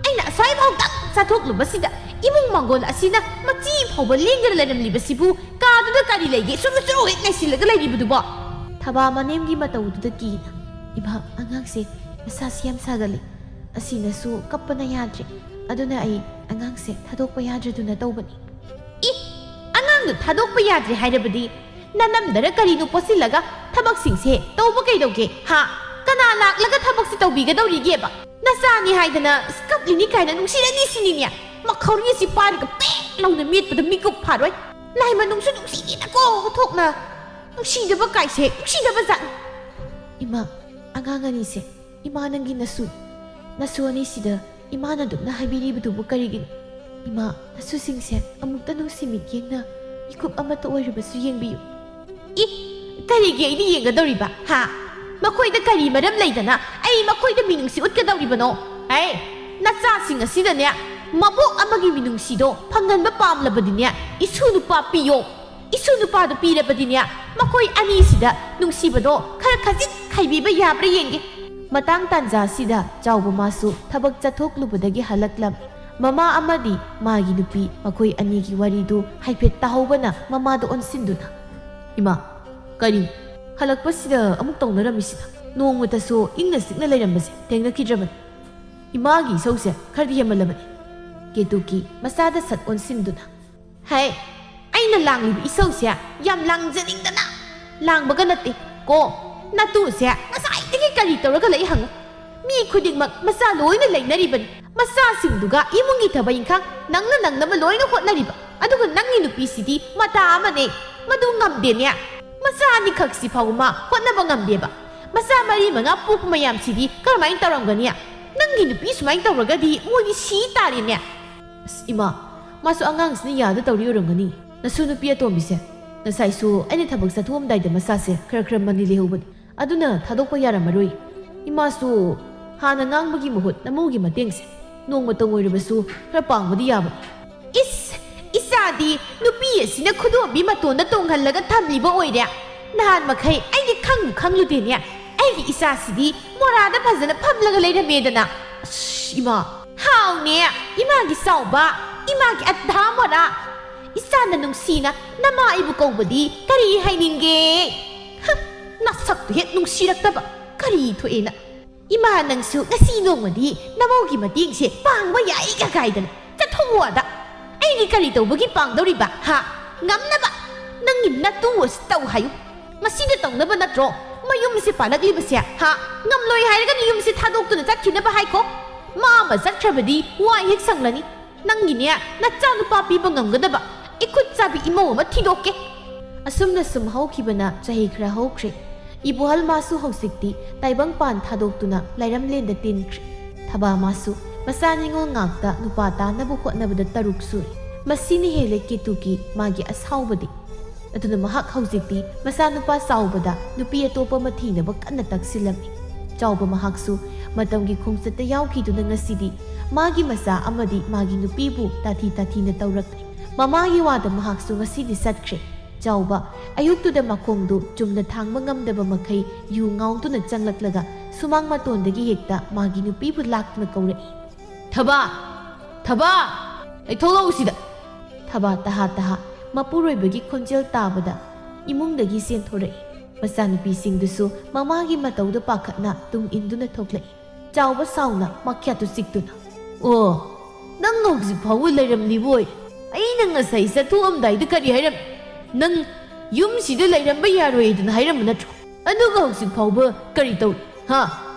ꯑꯩꯅ ꯑꯁ꯭ꯋꯥꯏꯐꯥꯎꯗꯪ ꯆꯥꯊꯣꯛꯂꯨꯕꯁꯤꯗ ꯏꯃꯨꯡ ꯃꯪꯒꯣꯜ ꯑꯁꯤꯅ ꯃꯆꯤ ꯐꯥꯎꯕ ꯂꯦꯡꯗꯅ ꯂꯩꯔꯝꯂꯤꯕꯁꯤꯕꯨ ꯀꯥꯗꯨꯗ ꯀꯔꯤ ꯂꯩꯒꯦ ꯆꯨꯔꯨ ꯆꯨꯔꯨ ꯍꯦꯛ ꯅꯩꯁꯤꯜꯂꯒ ꯂꯩꯔꯤꯕꯗꯨꯕꯣ?" ꯊꯕꯥ ꯃꯅꯦꯝꯒꯤ ꯃꯇꯧꯗꯨꯗ ꯀꯤꯅ, "ꯏꯃꯥ, ꯑꯉꯥꯡꯁꯦ ꯃꯁꯥꯁꯤ ꯌꯥꯝ ꯁꯥꯒꯠꯂꯤ꯫ ꯑꯁꯤꯅꯁꯨ ꯀꯞꯄꯅ ꯌꯥꯗ꯭ꯔꯦ꯫ ꯑꯗꯨꯅ ꯑꯩ ꯑꯉꯥꯡꯁꯦ ꯊꯥꯗꯣꯛꯄ ꯌꯥꯗ꯭ꯔꯗꯨꯅ ꯇꯧꯕꯅꯤ꯫" "ꯏ! ꯑꯉꯥꯡꯗꯨ ꯊꯥꯗꯣꯛꯄ ꯌꯥꯗ꯭ꯔꯦ ꯍꯥꯏꯔꯕꯗꯤ ꯅꯅꯝꯗꯔ ꯀꯔꯤꯅꯣ ꯄꯣꯠꯁꯤꯜꯂꯒ ꯊꯕꯛꯁꯤꯡꯁꯦ ꯇꯧꯕ ꯀꯩꯗꯧꯒꯦ, ꯍꯥ? ꯀꯅꯥ ꯂꯥꯛꯂꯒ ꯊꯕꯛꯁꯤ ꯇꯧꯕꯤꯒꯗꯧꯔꯤꯒꯦꯕ? ꯅꯆꯥꯅꯤ ꯍꯥꯏꯗꯅ ꯀꯞꯂꯤꯅꯤ ꯀꯥꯏꯅ ꯅꯨꯡꯁꯤꯔꯅꯤ ꯁꯤꯅꯤꯅꯦ꯫ ꯃꯈꯧꯔꯤ ꯑꯁꯤ ꯄꯥꯏꯔꯒ ꯄꯦꯛ ꯂꯥꯎꯅ ꯃꯦꯠꯄꯗ ꯃꯤꯀꯨꯞ ꯐꯥꯔꯣꯏ꯫ ꯂꯥꯏ ꯃꯅꯨꯡꯁꯨ ꯅꯨꯡꯁꯤꯗꯦꯅꯀꯣ, ꯑꯣꯟꯊꯣꯛꯅ꯫ ꯅꯨꯡꯁꯤꯗꯕ ꯀꯥꯏꯁꯦ ꯅꯨꯡꯁꯤꯗꯕ ꯖꯥꯠꯅꯤ꯫" "ꯏꯃꯥ, ꯑꯉꯥꯡ ꯑꯅꯤꯁꯦ, ꯏꯃꯥ ꯅꯪꯒꯤ ꯅꯁꯨ, ꯅꯁꯨ ꯑꯅꯤꯁꯤꯗ ꯏꯃꯥꯅ ꯑꯗꯨꯝꯅ ꯍꯥꯏꯕꯤꯔꯤꯕꯗꯨꯕꯨ ꯀꯔꯤꯒꯤꯅꯣ? ꯏꯃꯥ, ꯅꯁꯨꯁꯤꯡꯁꯦ ꯑꯃꯨꯛꯇ ꯅꯨꯡꯁꯤ ꯃꯤꯠꯌꯦꯡꯅ ꯃꯤꯀꯨꯞ ꯑꯃꯠꯇ ꯑꯣꯏꯔꯕꯁꯨ ꯌꯦꯡꯕꯤꯌꯨ꯫" "ꯏ! ꯀꯔꯤꯒꯤ ꯑꯩꯗꯤ ꯌꯦꯡꯒꯗꯧꯔꯤꯕ, ꯍꯥ? ꯃꯈꯣꯏꯗ ꯀꯔꯤ ꯃꯔꯝ ꯂꯩꯗꯅ ꯑꯩ ꯃꯈꯣꯏꯗ ꯃꯤꯅꯨꯡꯁꯤ ꯎꯠꯀꯗꯧꯔꯤꯕꯅꯣ? ꯍꯩ, ꯅꯆꯥꯁꯤꯡ ꯑꯁꯤꯗꯅꯦ, ꯃꯕꯣꯛ ꯑꯃꯒꯤ ꯃꯤꯅꯨꯡꯁꯤꯗꯣ ꯐꯪꯍꯟꯕ ꯄꯥꯝꯂꯕꯗꯤꯅꯦ, ꯏꯁꯨ ꯅꯨꯄꯥ ꯄꯤꯌꯣ꯫ ꯏꯁꯨ ꯅꯨꯄꯥꯗꯨ ꯄꯤꯔꯕꯗꯤꯅꯦ, ꯃꯈꯣꯏ ꯑꯅꯤꯁꯤꯗ ꯅꯨꯡꯁꯤꯕꯗꯣ ꯈꯔ ꯈꯖꯤꯛ ꯈꯥꯏꯕꯤꯕ ꯌꯥꯕ꯭ꯔꯥ ꯌꯦꯡꯒꯦ꯫" ꯃꯇꯥꯡ ꯇꯥꯟꯖꯥꯁꯤꯗ ꯆꯥꯎꯕ ꯃꯥꯁꯨ ꯊꯕꯛ ꯆꯠꯊꯣꯛꯂꯨꯕꯗꯒꯤ ꯍꯜꯂꯛꯂꯝꯃꯤ꯫ ꯃꯃꯥ ꯑꯃꯗꯤ ꯃꯥꯒꯤ ꯅꯨꯄꯤ ꯃꯈꯣꯏ ꯑꯅꯤꯒꯤ ꯋꯥꯔꯤꯗꯨ ꯍꯥꯏꯐꯦꯠ ꯇꯥꯍꯧꯕꯅ ꯃꯃꯥꯗ ꯑꯣꯟꯁꯤꯟꯗꯨꯅ, "ꯏꯃꯥ, ꯀꯔꯤ? ꯍꯜꯂꯛꯄꯁꯤꯗ ꯑꯃꯨꯛ ꯇꯧꯅꯔꯝꯃꯤꯁꯤꯅ? ꯅꯣꯡꯃꯇꯁꯨ ꯏꯪꯅ ꯆꯤꯛꯅ ꯂꯩꯔꯝꯕꯁꯦ ꯊꯦꯡꯅꯈꯤꯗ꯭ꯔꯕꯅꯤ꯫ ꯏꯃꯥꯒꯤ ꯏꯁꯧꯁꯦ ꯈꯔꯗꯤ ꯍꯦꯟꯃꯜꯂꯕꯅꯤ꯫" ꯀꯦꯇꯨꯀꯤ ꯃꯆꯥꯗ ꯁꯠ ꯑꯣꯟꯁꯤꯟꯗꯨꯅ, "ꯍꯩ, ꯑꯩꯅ ꯂꯥꯡꯂꯤꯕ ꯏꯁꯧꯁꯦ ꯌꯥꯝ ꯂꯥꯡꯖꯅꯤꯡꯗꯅ ꯂꯥꯡꯕꯒ ꯅꯠꯇꯦ ꯀꯣ꯫ ꯅꯇꯨꯁꯦ ꯉꯁꯥꯏꯗꯒꯤ ꯀꯔꯤ ꯇꯧꯔꯒ ꯂꯩ ꯍꯪꯉꯨ꯫ ꯃꯤ ꯈꯨꯗꯤꯡꯃꯛ ꯃꯆꯥ ꯂꯣꯏꯅ ꯂꯩꯅꯔꯤꯕꯅꯤ꯫ ꯃꯆꯥꯁꯤꯡꯗꯨꯒ ꯏꯃꯨꯡꯒꯤ ꯊꯕꯛ ꯏꯪꯈꯥꯡ ꯅꯪꯅ ꯅꯪꯅꯕ ꯂꯣꯏꯅ ꯍꯣꯠꯅꯔꯤꯕ꯫ ꯑꯗꯨꯒ ꯅꯪꯒꯤ ꯅꯨꯄꯤꯁꯤꯗꯤ ꯃꯇꯥ ꯑꯃꯅꯦ꯫ ꯃꯗꯨ ꯉꯝꯗꯦꯅꯦ꯫ ꯃꯆꯥ ꯑꯅꯤꯈꯛꯁꯤ ꯐꯥꯎꯕ ꯃꯥ ꯍꯣꯠꯅꯕ ꯉꯝꯗꯦꯕ꯫ ꯃꯆꯥ ꯃꯔꯤ ꯃꯉꯥ ꯄꯣꯛꯄ ꯃꯌꯥꯝꯁꯤꯗꯤ ꯀꯔꯝꯍꯥꯏꯅ ꯇꯧꯔꯝꯒꯅꯤ? ꯅꯪꯒꯤ ꯅꯨꯄꯤ ꯁꯨꯃꯥꯏꯅ ꯇꯧꯔꯒꯗꯤ ꯃꯣꯏꯗꯤ ꯁꯤ ꯇꯥꯔꯦꯅꯦ꯫" "ꯑꯁ, ꯏꯃꯥ, ꯃꯥꯁꯨ ꯑꯉꯥꯡꯁꯤꯅ ꯌꯥꯗ ꯇꯧꯔꯤ ꯑꯣꯏꯔꯝꯒꯅꯤ꯫ ꯅꯁꯨ ꯅꯨꯄꯤ ꯑꯇꯣꯝꯕꯤꯁꯦ ꯉꯁꯥꯏꯁꯨ ꯑꯩꯅ ꯊꯕꯛ ꯆꯠꯊꯣꯛꯑꯝꯗꯥꯏꯗ ꯃꯆꯥꯁꯦ ꯈꯔ ꯈꯔ ꯃꯅꯤ ꯂꯩꯍꯧꯕꯅꯤ꯫ ꯑꯗꯨꯅ ꯊꯥꯗꯣꯛꯄ ꯌꯥꯔꯝꯃꯔꯣꯏ꯫ ꯏꯃꯥꯁꯨ ꯍꯥꯟꯅ ꯉꯥꯡꯕꯒꯤ ꯃꯍꯨꯠ ꯅꯃꯧꯒꯤ ꯃꯇꯦꯡꯁꯦ ꯅꯣꯡꯃꯇꯪ ꯑꯣꯏꯔꯕꯁꯨ ꯈꯔ ꯄꯥꯡꯕꯗꯤ ꯌꯥꯕꯅꯤ꯫" "ꯏꯁ, ꯏꯆꯥꯗꯤ ꯅꯨꯄꯤ ꯑꯁꯤꯅ ꯈꯨꯗꯣꯝꯕꯤ ꯃꯇꯣꯟꯗ ꯇꯣꯡꯍꯜꯂꯒ ꯊꯝꯂꯤꯕ ꯑꯣꯏꯔꯦ꯫ ꯅꯍꯥꯟ ꯃꯈꯩ ꯑꯩꯗꯤ ꯈꯪꯕꯨ ꯈꯪꯂꯨꯗꯦꯅꯦ꯫ ꯑꯩꯒꯤ ꯏꯆꯥꯁꯤꯗꯤ ꯃꯣꯔꯥꯗ ꯐꯖꯅ ꯐꯝꯂꯒ ꯂꯩꯔꯝꯃꯦꯗꯅ꯫" "ꯑꯁ, ꯏꯃꯥ!" "ꯍꯥꯎꯅꯦ, ꯏꯃꯥꯒꯤ ꯆꯥꯎꯕ, ꯏꯃꯥꯒꯤ ꯑꯙꯥ ꯃꯣꯔꯥ꯫ ꯏꯆꯥꯅ ꯅꯨꯡꯁꯤꯅ ꯅꯃꯥ ꯑꯩꯕꯨ ꯀꯧꯕꯗꯤ ꯀꯔꯤ ꯍꯥꯏꯅꯤꯡꯒꯦ? ꯍ, ꯅꯁꯛꯇꯨ ꯍꯦꯛ ꯅꯨꯡꯁꯤꯔꯛꯇꯕ꯫ ꯀꯔꯤ ꯊꯣꯛꯑꯦꯅ? ꯏꯃꯥ, ꯅꯪꯁꯨ ꯉꯁꯤ ꯅꯣꯡꯃꯗꯤ ꯅꯃꯧꯒꯤ ꯃꯇꯦꯡꯁꯦ ꯄꯥꯡꯕ ꯌꯥꯏꯒ ꯀꯥꯏꯗꯅ꯫ ꯆꯠꯊꯣꯛꯑꯣ ꯑꯗ꯫ ꯑꯩꯒꯤ ꯀꯔꯤ ꯇꯧꯕꯒꯤ ꯄꯥꯡꯗꯧꯔꯤꯕ, ꯍꯥ? ꯉꯝꯅꯕ꯫ ꯅꯪꯒꯤ ꯅꯇꯨ ꯑꯁꯤ ꯇꯧ ꯍꯥꯏꯌꯨ꯫ ꯃꯁꯤꯅ ꯇꯧꯅꯕ ꯅꯠꯇ꯭ꯔꯣ ꯃꯌꯨꯝꯁꯦ ꯄꯥꯜꯂꯛꯂꯤꯕꯁꯦ, ꯍꯥ? ꯉꯝꯂꯣꯏ ꯍꯥꯏꯔꯒꯅ ꯌꯨꯝꯁꯦ ꯊꯥꯗꯣꯛꯇꯨꯅ ꯆꯠꯈꯤꯅꯕ ꯍꯥꯏꯈꯣ꯫ ꯃꯥ ꯑꯃ ꯆꯠꯈ꯭ꯔꯕꯗꯤ ꯋꯥꯏ ꯍꯦꯛ ꯁꯪꯂꯅꯤ꯫ ꯅꯪꯒꯤꯅꯦ ꯅꯆꯥꯅꯨꯄꯥ ꯄꯤꯕ ꯉꯝꯒꯗꯕ ꯏꯈꯨꯠ ꯆꯥꯕꯤ ꯏꯃꯧ ꯑꯃ ꯊꯤꯗꯣꯛꯀꯦ꯫" ꯑꯁꯨꯝꯅ ꯁꯨꯝ ꯍꯧꯈꯤꯕꯅ ꯆꯍꯤ ꯈꯔ ꯍꯧꯈ꯭ꯔꯦ꯫ ꯏꯕꯣꯍꯜ ꯃꯥꯁꯨ ꯍꯧꯖꯤꯛꯇꯤ ꯇꯥꯏꯕꯪꯄꯥꯟ ꯊꯥꯗꯣꯛꯇꯨꯅ ꯂꯥꯏꯔꯝꯂꯦꯟꯗ ꯇꯤꯟꯈ꯭ꯔꯦ꯫ ꯊꯕꯥ ꯃꯥꯁꯨ ꯃꯆꯥ ꯅꯤꯉꯣꯜ ꯉꯥꯛꯇ ꯅꯨꯄꯥ ꯇꯥꯅꯕ ꯍꯣꯠꯅꯕꯗ ꯇꯔꯨꯛ ꯁꯨꯔꯦ꯫ ꯃꯁꯤꯅ ꯍꯦꯜꯂꯦ ꯀꯦꯇꯨꯀꯤ ꯃꯥꯒꯤ ꯑꯁꯥꯎꯕꯗꯤ꯫ ꯑꯗꯨꯅ ꯃꯍꯥꯛ ꯍꯧꯖꯤꯛꯇꯤ ꯃꯆꯥꯅꯨꯄꯥ ꯆꯥꯎꯕꯗ ꯅꯨꯄꯤ ꯑꯇꯣꯞꯄ ꯑꯃ ꯊꯤꯅꯕ ꯀꯟꯅ ꯇꯛꯁꯤꯜꯂꯝꯃꯤ꯫ ꯆꯥꯎꯕ ꯃꯍꯥꯛꯁꯨ ꯃꯇꯝꯒꯤ ꯈꯣꯡꯆꯠꯇ ꯌꯥꯎꯈꯤꯗꯨꯅ ꯉꯁꯤꯗꯤ ꯃꯥꯒꯤ ꯃꯆꯥ ꯑꯃꯗꯤ ꯃꯥꯒꯤ ꯅꯨꯄꯤꯕꯨ ꯇꯥꯊꯤ ꯇꯥꯊꯤꯅ ꯇꯧꯔꯛꯂꯦ꯫ ꯃꯃꯥꯒꯤ ꯋꯥꯗ ꯃꯍꯥꯛꯁꯨ ꯉꯁꯤꯗꯤ ꯆꯠꯈ꯭ꯔꯦ꯫ ꯆꯥꯎꯕ ꯑꯌꯨꯛꯇꯨꯗ ꯃꯈꯣꯡꯗꯨ ꯆꯨꯝꯅ ꯊꯥꯡꯕ ꯉꯝꯗꯕ ꯃꯈꯩ ꯌꯨ ꯉꯥꯎꯗꯨꯅ ꯆꯪꯂꯛꯂꯒ ꯁꯨꯃꯥꯡ ꯃꯇꯣꯟꯗꯒꯤ ꯍꯦꯛꯇ ꯃꯥꯒꯤ ꯅꯨꯄꯤꯕꯨ ꯂꯥꯛꯇꯨꯅ ꯀꯧꯔꯛꯏ꯫ "ꯊꯕꯥ!" "ꯊꯕꯥ, ꯑꯩ ꯊꯣꯛꯂꯛꯎ ꯁꯤꯗ!" ꯊꯕꯥ ꯇꯍꯥ ꯇꯍꯥ ꯃꯄꯨꯔꯣꯏꯕꯒꯤ ꯈꯣꯟꯖꯦꯜ ꯇꯥꯕꯗ ꯏꯃꯨꯡꯗꯒꯤ ꯆꯦꯟꯊꯣꯔꯛꯏ꯫ ꯃꯆꯥꯅꯨꯄꯤꯁꯤꯡꯗꯨꯁꯨ ꯃꯃꯥꯒꯤ ꯃꯇꯧꯗ ꯄꯥꯈꯠꯅ ꯇꯨꯡ ꯏꯟꯗꯨꯅ ꯊꯣꯛꯂꯛꯏ꯫ ꯆꯥꯎꯕ ꯁꯥꯎꯅ ꯃꯈ꯭ꯌꯥꯠꯇꯨ ꯆꯤꯛꯇꯨꯅ, "ꯑꯣ, ꯅꯪ ꯍꯧꯖꯤꯛ ꯐꯥꯎꯕ ꯂꯩꯔꯝꯂꯤꯕꯣꯏ? ꯑꯩꯅ ꯉꯁꯥꯏ ꯆꯠꯊꯣꯛꯑꯝꯗꯥꯏꯗ ꯀꯔꯤ ꯍꯥꯏꯔꯝꯃꯤ? ꯅꯪ ꯌꯨꯝꯁꯤꯗ ꯂꯩꯔꯝꯕ ꯌꯥꯔꯣꯏꯗꯅ ꯍꯥꯏꯔꯝꯕ ꯅꯠꯇ꯭ꯔꯣ? ꯑꯗꯨꯒ ꯍꯧꯖꯤꯛ ꯐꯥꯎꯕ ꯀꯔꯤ ꯇꯧꯔꯤ? ꯍꯥ?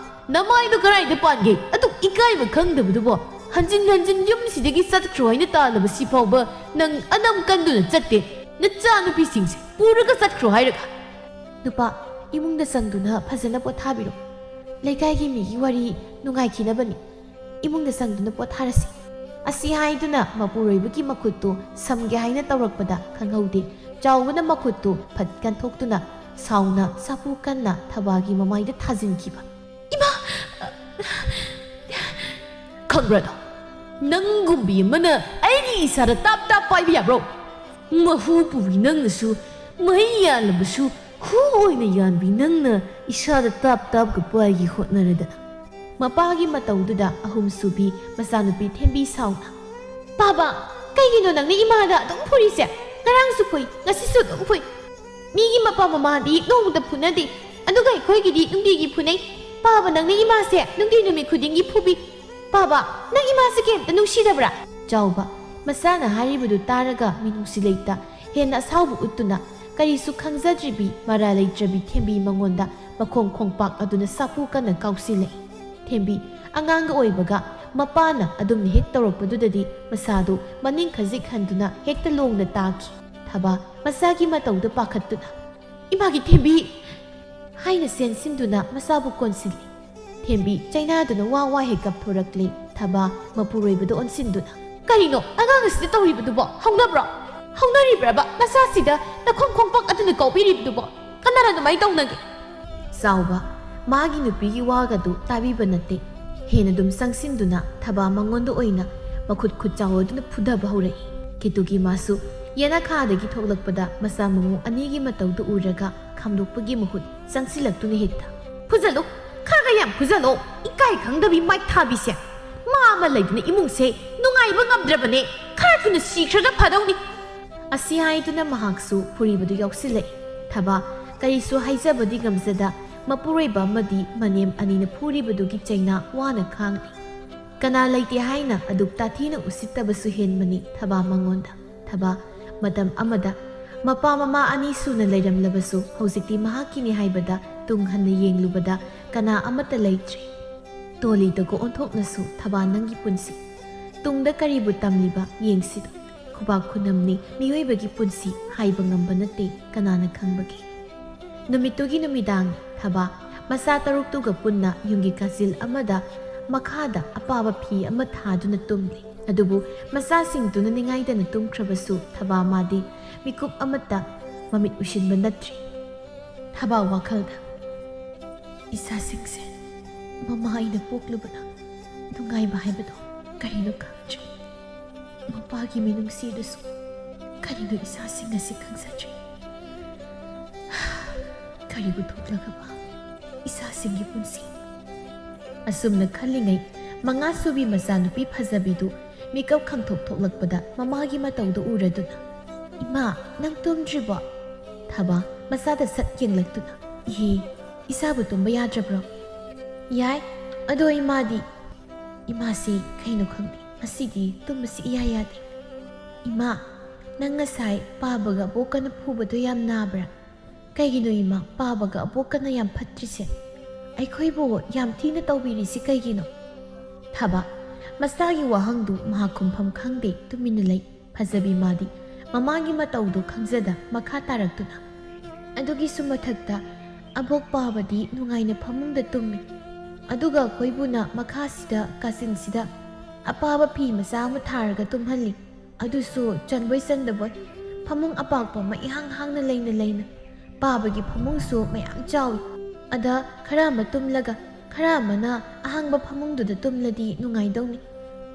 ꯅꯃꯥꯏꯗꯣ ꯀꯗꯥꯏꯗ ꯄꯥꯟꯒꯦ? ꯑꯗꯨꯛ ꯏꯀꯥꯏꯕ ꯈꯪꯗꯕꯗꯨꯕꯣ? ꯍꯟꯖꯤꯟ ꯍꯟꯖꯤꯟ ꯌꯨꯝꯁꯤꯗꯒꯤ ꯆꯠꯈ꯭ꯔꯣ ꯍꯥꯏꯅ ꯇꯥꯜꯂꯕ ꯁꯤꯐꯥꯎꯕ ꯅꯪ ꯑꯅꯝ ꯀꯟꯗꯨꯅ ꯆꯠꯇꯦ꯫ ꯅꯆꯥꯅꯨꯄꯤꯁꯤꯡꯁꯦ ꯄꯨꯔꯒ ꯆꯠꯈ꯭ꯔꯣ ꯍꯥꯏꯔꯒ!" "ꯅꯨꯄꯥ, ꯏꯃꯨꯡꯗ ꯆꯪꯗꯨꯅ ꯐꯖꯅ ꯄꯣꯊꯥꯕꯤꯔꯣ꯫ ꯂꯩꯀꯥꯏꯒꯤ ꯃꯤꯒꯤ ꯋꯥꯔꯤ ꯅꯨꯡꯉꯥꯏꯈꯤꯅꯕꯅꯤ꯫ ꯏꯃꯨꯡꯗ ꯆꯪꯗꯨꯅ ꯄꯣꯊꯥꯔꯁꯤ꯫" ꯑꯁꯤ ꯍꯥꯏꯗꯨꯅ ꯃꯄꯨꯔꯣꯏꯕꯒꯤ ꯃꯈꯨꯠꯇꯨ ꯁꯝꯒꯦ ꯍꯥꯏꯅ ꯇꯧꯔꯛꯄꯗ ꯈꯪꯍꯧꯗꯦ꯫ ꯆꯥꯎꯕꯅ ꯃꯈꯨꯠꯇꯨ ꯐꯠ ꯀꯟꯊꯣꯛꯇꯨꯅ ꯁꯥꯎꯅ ꯁꯥꯐꯨ ꯀꯟꯅ ꯊꯕꯥꯒꯤ ꯃꯃꯥꯏꯗ ꯊꯥꯖꯤꯟꯈꯤꯕ꯫ "ꯏꯃꯥ! ꯈꯪꯕ꯭ꯔꯥ ꯅꯪ? ꯅꯪꯒꯨꯝꯕꯤ ꯑꯃꯅ ꯑꯩꯒꯤ ꯏꯁꯥꯗ ꯇꯥꯞ ꯇꯥꯞ ꯄꯥꯏꯕ ꯌꯥꯕ꯭ꯔꯣ? ꯃꯍꯨ ꯄꯨꯕꯤ ꯅꯪꯅꯁꯨ, ꯃꯍꯩ ꯌꯥꯜꯂꯕꯁꯨ ꯍꯨ ꯑꯣꯏꯅ ꯌꯥꯟꯕꯤ ꯅꯪꯅ ꯏꯁꯥꯗ ꯇꯥꯞ ꯇꯥꯞꯀ ꯄꯥꯏꯒꯦ ꯍꯣꯠꯅꯔꯗꯅ!" ꯃꯄꯥꯒꯤ ꯃꯇꯧꯗꯨꯗ ꯑꯍꯨꯝꯁꯨꯕꯤ ꯃꯆꯥꯅꯨꯄꯤ ꯊꯦꯝꯕꯤ ꯁꯥꯎꯅ, "ꯄꯥꯕ, ꯀꯩꯒꯤꯅꯣ ꯅꯪꯅ ꯏꯃꯥꯗ ꯑꯗꯨꯝ ꯐꯨꯔꯤꯁꯦ? ꯉꯔꯥꯡꯁꯨ ꯐꯨꯏ, ꯉꯁꯤꯁꯨ ꯑꯗꯨꯝ ꯐꯨꯏ꯫ ꯃꯤꯒꯤ ꯃꯄꯥ ꯃꯃꯥꯗꯤ ꯅꯣꯡꯃꯇ ꯐꯨꯅꯗꯦ, ꯑꯗꯨꯒ ꯑꯩꯈꯣꯏꯒꯤꯗꯤ ꯅꯨꯡꯇꯤꯒꯤ ꯐꯨꯅꯩ꯫ ꯄꯥꯕ, ꯅꯪꯅ ꯏꯃꯥꯁꯦ ꯅꯨꯡꯇꯤ ꯅꯨꯃꯤꯠ ꯈꯨꯗꯤꯡꯒꯤ ꯐꯨꯕꯤ꯫ ꯄꯥꯕ, ꯅꯪ ꯏꯃꯥꯁꯦ ꯀꯩꯝꯇ ꯅꯨꯡꯁꯤꯗꯕ꯭ꯔꯥ?" ꯆꯥꯎꯕ ꯃꯆꯥꯅ ꯍꯥꯏꯔꯤꯕꯗꯨ ꯇꯥꯔꯒ ꯃꯤꯅꯨꯡꯁꯤ ꯂꯩꯇ ꯍꯦꯟꯅ ꯑꯁꯥꯎꯕ ꯎꯠꯇꯨꯅ ꯀꯔꯤꯁꯨ ꯈꯪꯖꯗ꯭ꯔꯤꯕꯤ ꯃꯔꯥꯜ ꯂꯩꯇ꯭ꯔꯕꯤ ꯊꯦꯝꯕꯤ ꯃꯉꯣꯟꯗ ꯃꯈꯣꯡ ꯈꯣꯡꯄꯥꯛ ꯑꯗꯨꯅ ꯁꯥꯐꯨ ꯀꯟꯅ ꯀꯥꯎꯁꯤꯜꯂꯛꯏ꯫ ꯊꯦꯝꯕꯤ ꯑꯉꯥꯡꯒ ꯑꯣꯏꯕꯒ ꯃꯄꯥꯅ ꯑꯗꯨꯝꯅ ꯍꯦꯛ ꯇꯧꯔꯛꯄꯗꯨꯗꯗꯤ ꯃꯁꯥꯗꯨ ꯃꯅꯤꯡ ꯈꯖꯤꯛ ꯍꯟꯗꯨꯅ ꯍꯦꯛꯇ ꯂꯣꯡꯅ ꯇꯥꯈꯤ꯫ ꯊꯕꯥ ꯃꯆꯥꯒꯤ ꯃꯇꯧꯗ ꯄꯥꯈꯠꯇꯨꯅ, "ꯏꯃꯥꯒꯤ ꯊꯦꯝꯕꯤ!" ꯍꯥꯏꯅ ꯆꯦꯟꯁꯤꯟꯗꯨꯅ ꯃꯆꯥꯕꯨ ꯀꯣꯟꯁꯤꯜꯂꯤ꯫ ꯊꯦꯝꯕꯤ ꯆꯩꯅꯥꯗꯨꯅ ꯋꯥ ꯋꯥ ꯍꯦꯛ ꯀꯞꯊꯣꯔꯛꯂꯦ꯫ ꯊꯕꯥ ꯃꯄꯨꯔꯣꯏꯕꯗ ꯑꯣꯟꯁꯤꯟꯗꯨꯅ, "ꯀꯔꯤꯅꯣ ꯑꯉꯥꯡ ꯑꯁꯤꯗ ꯇꯧꯔꯤꯕꯗꯨꯕꯣ? ꯍꯧꯅꯕ꯭ꯔꯣ? ꯍꯧꯅꯔꯤꯕ꯭ꯔꯕ? ꯅꯆꯥꯁꯤꯗ ꯅꯈꯣꯡ ꯈꯣꯡꯄꯥꯛ ꯑꯗꯨꯅ ꯀꯥꯎꯕꯤꯔꯤꯕꯗꯨꯕꯣ? ꯀꯅꯥꯅ ꯑꯗꯨꯃꯥꯏꯅ ꯇꯧꯅꯒꯦ?" ꯆꯥꯎꯕ ꯃꯥꯒꯤ ꯅꯨꯄꯤꯒꯤ ꯋꯥꯒꯗꯨ ꯇꯥꯕꯤꯕ ꯅꯠꯇꯦ꯫ ꯍꯦꯟꯅ ꯑꯗꯨꯝ ꯆꯪꯁꯤꯟꯗꯨꯅ ꯊꯕꯥ ꯃꯉꯣꯟꯗ ꯑꯣꯏꯅ ꯃꯈꯨꯠ ꯈꯨꯠ ꯆꯥꯎ ꯑꯗꯨꯅ ꯐꯨꯗꯕ ꯍꯧꯔꯛꯏ꯫ ꯀꯦꯇꯨꯒꯤ ꯃꯥꯁꯨ ꯌꯦꯅꯈꯥꯗꯒꯤ ꯊꯣꯛꯂꯛꯄꯗ ꯃꯆꯥ ꯃꯃꯧ ꯑꯅꯤꯒꯤ ꯃꯇꯧꯗꯨ ꯎꯔꯒ ꯈꯥꯝꯗꯣꯛꯄꯒꯤ ꯃꯍꯨꯠ ꯆꯪꯁꯤꯜꯂꯛꯇꯨꯅ ꯍꯦꯛꯇ, "ꯐꯨꯖꯜꯂꯨ, ꯈꯔꯒ ꯌꯥꯝ ꯐꯨꯖꯜꯂꯨ, ꯏꯀꯥꯏ ꯈꯪꯗꯕꯤ ꯃꯥꯏꯊꯥꯕꯤꯁꯦ꯫ ꯃꯥ ꯑꯃ ꯂꯩꯗꯅ ꯏꯃꯨꯡꯁꯦ ꯅꯨꯡꯉꯥꯏ" ꯉꯥꯏꯕ ꯉꯝꯗ꯭ꯔꯕꯅꯦ꯫ ꯈꯔ ꯊꯨꯅ ꯁꯤꯈ꯭ꯔꯒ ꯐꯗꯧꯅꯤ꯫ ꯑꯁꯤ ꯍꯥꯏꯗꯨꯅ ꯃꯍꯥꯛꯁꯨ ꯐꯨꯔꯤꯕꯗꯨ ꯌꯥꯎꯁꯤꯜꯂꯛꯏ꯫ ꯊꯕꯥ ꯀꯔꯤꯁꯨ ꯍꯥꯏꯖꯕꯗꯤ ꯉꯝꯖꯗ, ꯃꯄꯨꯔꯣꯏꯕ ꯑꯃꯗꯤ ꯃꯅꯦꯝ ꯑꯅꯤꯅ ꯐꯨꯔꯤꯕꯗꯨꯒꯤ ꯆꯩꯅꯥ ꯋꯥꯅ ꯈꯥꯡꯂꯤ꯫ ꯀꯅꯥ ꯂꯩꯇꯦ ꯍꯥꯏꯅ ꯑꯗꯨꯛ ꯇꯥꯊꯤꯅ ꯎꯁꯤꯠꯇꯕꯁꯨ ꯍꯦꯟꯕꯅꯤ ꯊꯕꯥ ꯃꯉꯣꯟꯗ꯫ ꯊꯕꯥ ꯃꯇꯝ ꯑꯃꯗ ꯃꯄꯥ ꯃꯃꯥ ꯑꯅꯤ ꯁꯨꯅ ꯂꯩꯔꯝꯂꯕꯁꯨ, ꯍꯧꯖꯤꯛꯇꯤ ꯃꯍꯥꯛꯀꯤꯅꯤ ꯍꯥꯏꯕꯗ ꯇꯨꯡ ꯍꯟꯅ ꯌꯦꯡꯂꯨꯕꯗ ꯀꯅꯥ ꯑꯃꯠꯇ ꯂꯩꯇ꯭ꯔꯦ꯫ ꯇꯣꯂꯤꯗꯒ ꯑꯣꯟꯊꯣꯛꯅꯁꯨ ꯊꯕꯥ ꯅꯪꯒꯤ ꯄꯨꯟꯁꯤ꯫ ꯇꯨꯡꯗ ꯀꯔꯤꯕꯨ ꯇꯝꯂꯤꯕ ꯌꯦꯡꯁꯤꯗꯣ꯫ ꯈꯨꯕꯥꯛ ꯈꯨꯅꯝꯅꯤ ꯃꯤꯑꯣꯏꯕꯒꯤ ꯄꯨꯟꯁꯤ ꯍꯥꯏꯕ ꯉꯝꯕ ꯅꯠꯇꯦ, ꯀꯅꯥꯅ ꯈꯪꯕꯒꯦ? ꯅꯨꯃꯤꯠꯇꯨꯒꯤ ꯅꯨꯃꯤꯗꯥꯡ ꯊꯕꯥ ꯃꯆꯥ ꯇꯔꯨꯛꯇꯨꯒ ꯄꯨꯟꯅ ꯌꯨꯝꯒꯤ ꯀꯥꯆꯤꯜ ꯑꯃꯗ ꯃꯈꯥꯗ ꯑꯄꯥꯕ ꯐꯤ ꯑꯃ ꯊꯥꯗꯨꯅ ꯇꯨꯝꯂꯤ꯫ ꯑꯗꯨꯕꯨ ꯃꯆꯥꯁꯤꯡꯗꯨꯅ ꯅꯤꯡꯉꯥꯏꯗꯅ ꯇꯨꯝꯈ꯭ꯔꯕꯁꯨ ꯊꯕꯥ ꯃꯥꯗꯤ ꯃꯤꯀꯨꯞ ꯑꯃꯠꯇ ꯃꯃꯤꯠ ꯎꯏꯁꯤꯟꯕ ꯅꯠꯇ꯭ꯔꯤ꯫ ꯊꯕꯥ ꯋꯥꯈꯜꯗ, "ꯏꯆꯥꯁꯤꯡꯁꯦ ꯃꯃꯥ ꯑꯩꯅ ꯄꯣꯛꯂꯨꯕꯅ ꯅꯨꯡꯉꯥꯏꯕ ꯍꯥꯏꯕꯗꯣ ꯀꯔꯤꯅꯣ ꯈꯪꯗ꯭ꯔꯦ꯫ ꯃꯄꯥꯒꯤ ꯃꯤꯅꯨꯡꯁꯤꯗꯨꯁꯨ ꯀꯔꯤꯅꯣ ꯏꯆꯥꯁꯤꯡ ꯑꯁꯤ ꯈꯪꯖꯗ꯭ꯔꯦ꯫ ꯀꯔꯤꯕꯨ ꯊꯣꯛꯂꯒꯕ ꯏꯆꯥꯁꯤꯡꯒꯤ ꯄꯨꯟꯁꯤ?" ꯑꯁꯨꯝꯅ ꯈꯜꯂꯤꯉꯩ, ꯃꯉꯥꯁꯨꯕꯤ ꯃꯆꯥꯅꯨꯄꯤ ꯐꯖꯕꯤꯗꯨ ꯃꯤꯀꯞ ꯈꯪꯊꯣꯛ ꯊꯣꯛꯂꯛꯄꯗ ꯃꯃꯥꯒꯤ ꯃꯇꯧꯗꯨ ꯎꯔꯗꯨꯅ, "ꯏꯃꯥ, ꯅꯪ ꯇꯨꯝꯗ꯭ꯔꯤꯕꯣ?" ꯊꯕꯥ ꯃꯆꯥꯗ ꯁꯠ ꯌꯦꯡꯂꯛꯇꯨꯅ, "ꯏꯍꯦ, ꯏꯆꯥꯕꯨ ꯇꯨꯝꯕ ꯌꯥꯗ꯭ꯔꯕ꯭ꯔꯣ?" "ꯌꯥꯏ, ꯑꯗꯣ ꯏꯃꯥꯗꯤ?" "ꯏꯃꯥꯁꯤ ꯀꯩꯅꯣ ꯈꯪꯗꯦ, ꯉꯁꯤꯗꯤ ꯇꯨꯝꯕꯁꯤ ꯏꯌꯥ ꯌꯥꯗꯦ꯫ ꯏꯃꯥ, ꯅꯪ ꯉꯁꯥꯏ ꯄꯥꯕꯒ ꯑꯕꯣꯛꯀꯅ ꯐꯨꯕꯗꯣ ꯌꯥꯝ ꯅꯥꯕ꯭ꯔꯥ? ꯀꯩꯒꯤꯅꯣ ꯏꯃꯥ, ꯄꯥꯕꯒ ꯑꯕꯣꯛꯀꯅ ꯌꯥꯝ ꯐꯠꯇ꯭ꯔꯤꯁꯦ? ꯑꯩꯈꯣꯏꯕꯨ ꯌꯥꯝ ꯊꯤꯅ ꯇꯧꯕꯤꯔꯤꯁꯤ ꯀꯩꯒꯤꯅꯣ?" ꯊꯕꯥ ꯃꯆꯥꯒꯤ ꯋꯥꯍꯪꯗꯨ ꯃꯍꯥꯛ ꯈꯨꯝꯐꯝ ꯈꯪꯗꯦ, ꯇꯨꯃꯤꯟꯅ ꯂꯩ꯫ ꯐꯖꯕꯤ ꯃꯥꯗꯤ ꯃꯃꯥꯒꯤ ꯃꯇꯧꯗꯨ ꯈꯪꯖꯗ ꯃꯈꯥ ꯇꯥꯔꯛꯇꯨꯅ, "ꯑꯗꯨꯒꯤꯁꯨ ꯃꯊꯛꯇ ꯑꯕꯣꯛ ꯄꯥꯕꯗꯤ ꯅꯨꯡꯉꯥꯏꯅ ꯐꯃꯨꯡꯗ ꯇꯨꯝꯃꯤ, ꯑꯗꯨꯒ ꯑꯩꯈꯣꯏꯕꯨꯅ ꯃꯈꯥꯁꯤꯗ ꯀꯥꯆꯤꯟꯁꯤꯗ ꯑꯄꯥꯕ ꯐꯤ ꯃꯆꯥ ꯑꯃ ꯊꯥꯔꯒ ꯇꯨꯝꯍꯜꯂꯤ꯫ ꯑꯗꯨꯁꯨ ꯆꯟꯕꯣꯏ ꯆꯟꯗꯕꯣꯏ, ꯐꯃꯨꯡ ꯑꯄꯥꯛꯄ ꯑꯃ ꯏꯍꯥꯡ ꯍꯥꯡꯅ ꯂꯩꯅ ꯂꯩꯅ꯫ ꯄꯥꯕꯒꯤ ꯐꯃꯨꯡꯁꯨ ꯃꯌꯥꯝ ꯆꯥꯎꯏ꯫ ꯑꯗ ꯈꯔ ꯑꯃ ꯇꯨꯝꯂꯒ ꯈꯔ ꯑꯃꯅ ꯑꯍꯥꯡꯕ ꯐꯃꯨꯡꯗꯨꯗ ꯇꯨꯝꯂꯗꯤ ꯅꯨꯡꯉꯥꯏꯗꯧꯅꯤ꯫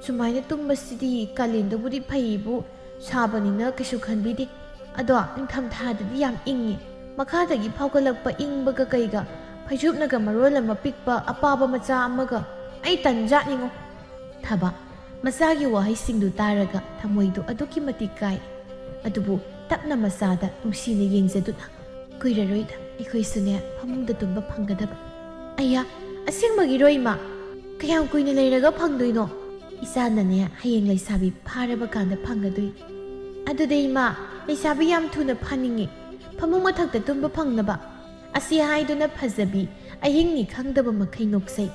ꯁꯨꯃꯥꯏꯅ ꯇꯨꯝꯕꯁꯤꯗꯤ ꯀꯥꯂꯦꯟꯗꯕꯨꯗꯤ ꯐꯩꯕꯨ, ꯁꯥꯕꯅꯤꯅ ꯀꯩꯁꯨ ꯈꯟꯕꯤꯗꯦ꯫ ꯑꯗꯣ ꯅꯤꯡꯊꯝꯊꯥꯗꯗꯤ ꯌꯥꯝ ꯏꯪꯉꯤ꯫ ꯃꯈꯥꯗꯒꯤ ꯐꯥꯎꯒꯠꯂꯛꯄ ꯏꯪꯕꯒ ꯀꯩꯒ, ꯐꯩꯖꯨꯞꯅꯒ ꯃꯔꯣꯜ ꯑꯃ ꯄꯤꯛꯄ ꯑꯄꯥꯕ ꯃꯆꯥ ꯑꯃꯒ꯫ ꯑꯩ ꯇꯟꯖꯥꯠꯅꯤꯉꯣ꯫" ꯊꯕꯥ ꯃꯆꯥꯒꯤ ꯋꯥꯍꯩꯁꯤꯡꯗꯨ ꯇꯥꯔꯒ ꯊꯃꯣꯏꯗꯨ ꯑꯗꯨꯛꯀꯤ ꯃꯇꯤꯛ ꯀꯥꯏ꯫ ꯑꯗꯨꯕꯨ ꯇꯞꯅ ꯃꯆꯥꯗ ꯅꯨꯡꯁꯤꯅ ꯌꯦꯡꯖꯗꯨꯅ, "ꯀꯨꯏꯔꯔꯣꯏꯗ ꯑꯩꯈꯣꯏꯁꯨꯅꯦ ꯐꯃꯨꯡꯗ ꯇꯨꯝꯕ ꯐꯪꯒꯗꯕ꯫" "ꯑꯌꯥ, ꯑꯁꯦꯡꯕꯒꯤꯔꯣ ꯏꯃꯥ? ꯀꯌꯥꯝ ꯀꯨꯏꯅ ꯂꯩꯔꯒ ꯐꯪꯗꯣꯏꯅꯣ?" "ꯏꯆꯥꯅꯅꯦ ꯍꯌꯦꯡ ꯂꯩꯁꯥꯕꯤ ꯐꯥꯔꯕ ꯀꯥꯟꯗ ꯐꯪꯒꯗꯣꯏꯅꯤ꯫" "ꯑꯗꯨꯗꯤ ꯏꯃꯥ, ꯂꯩꯁꯥꯕꯤ ꯌꯥꯝ ꯊꯨꯅ ꯐꯥꯅꯤꯡꯉꯤ, ꯐꯃꯨꯡ ꯃꯊꯛꯇ ꯇꯨꯝꯕ ꯐꯪꯅꯕ꯫" ꯑꯁꯤ ꯍꯥꯏꯗꯨꯅ ꯐꯖꯕꯤ ꯑꯍꯤꯡꯅꯤ ꯈꯪꯗꯕ ꯃꯈꯩ ꯅꯣꯛꯆꯩ꯫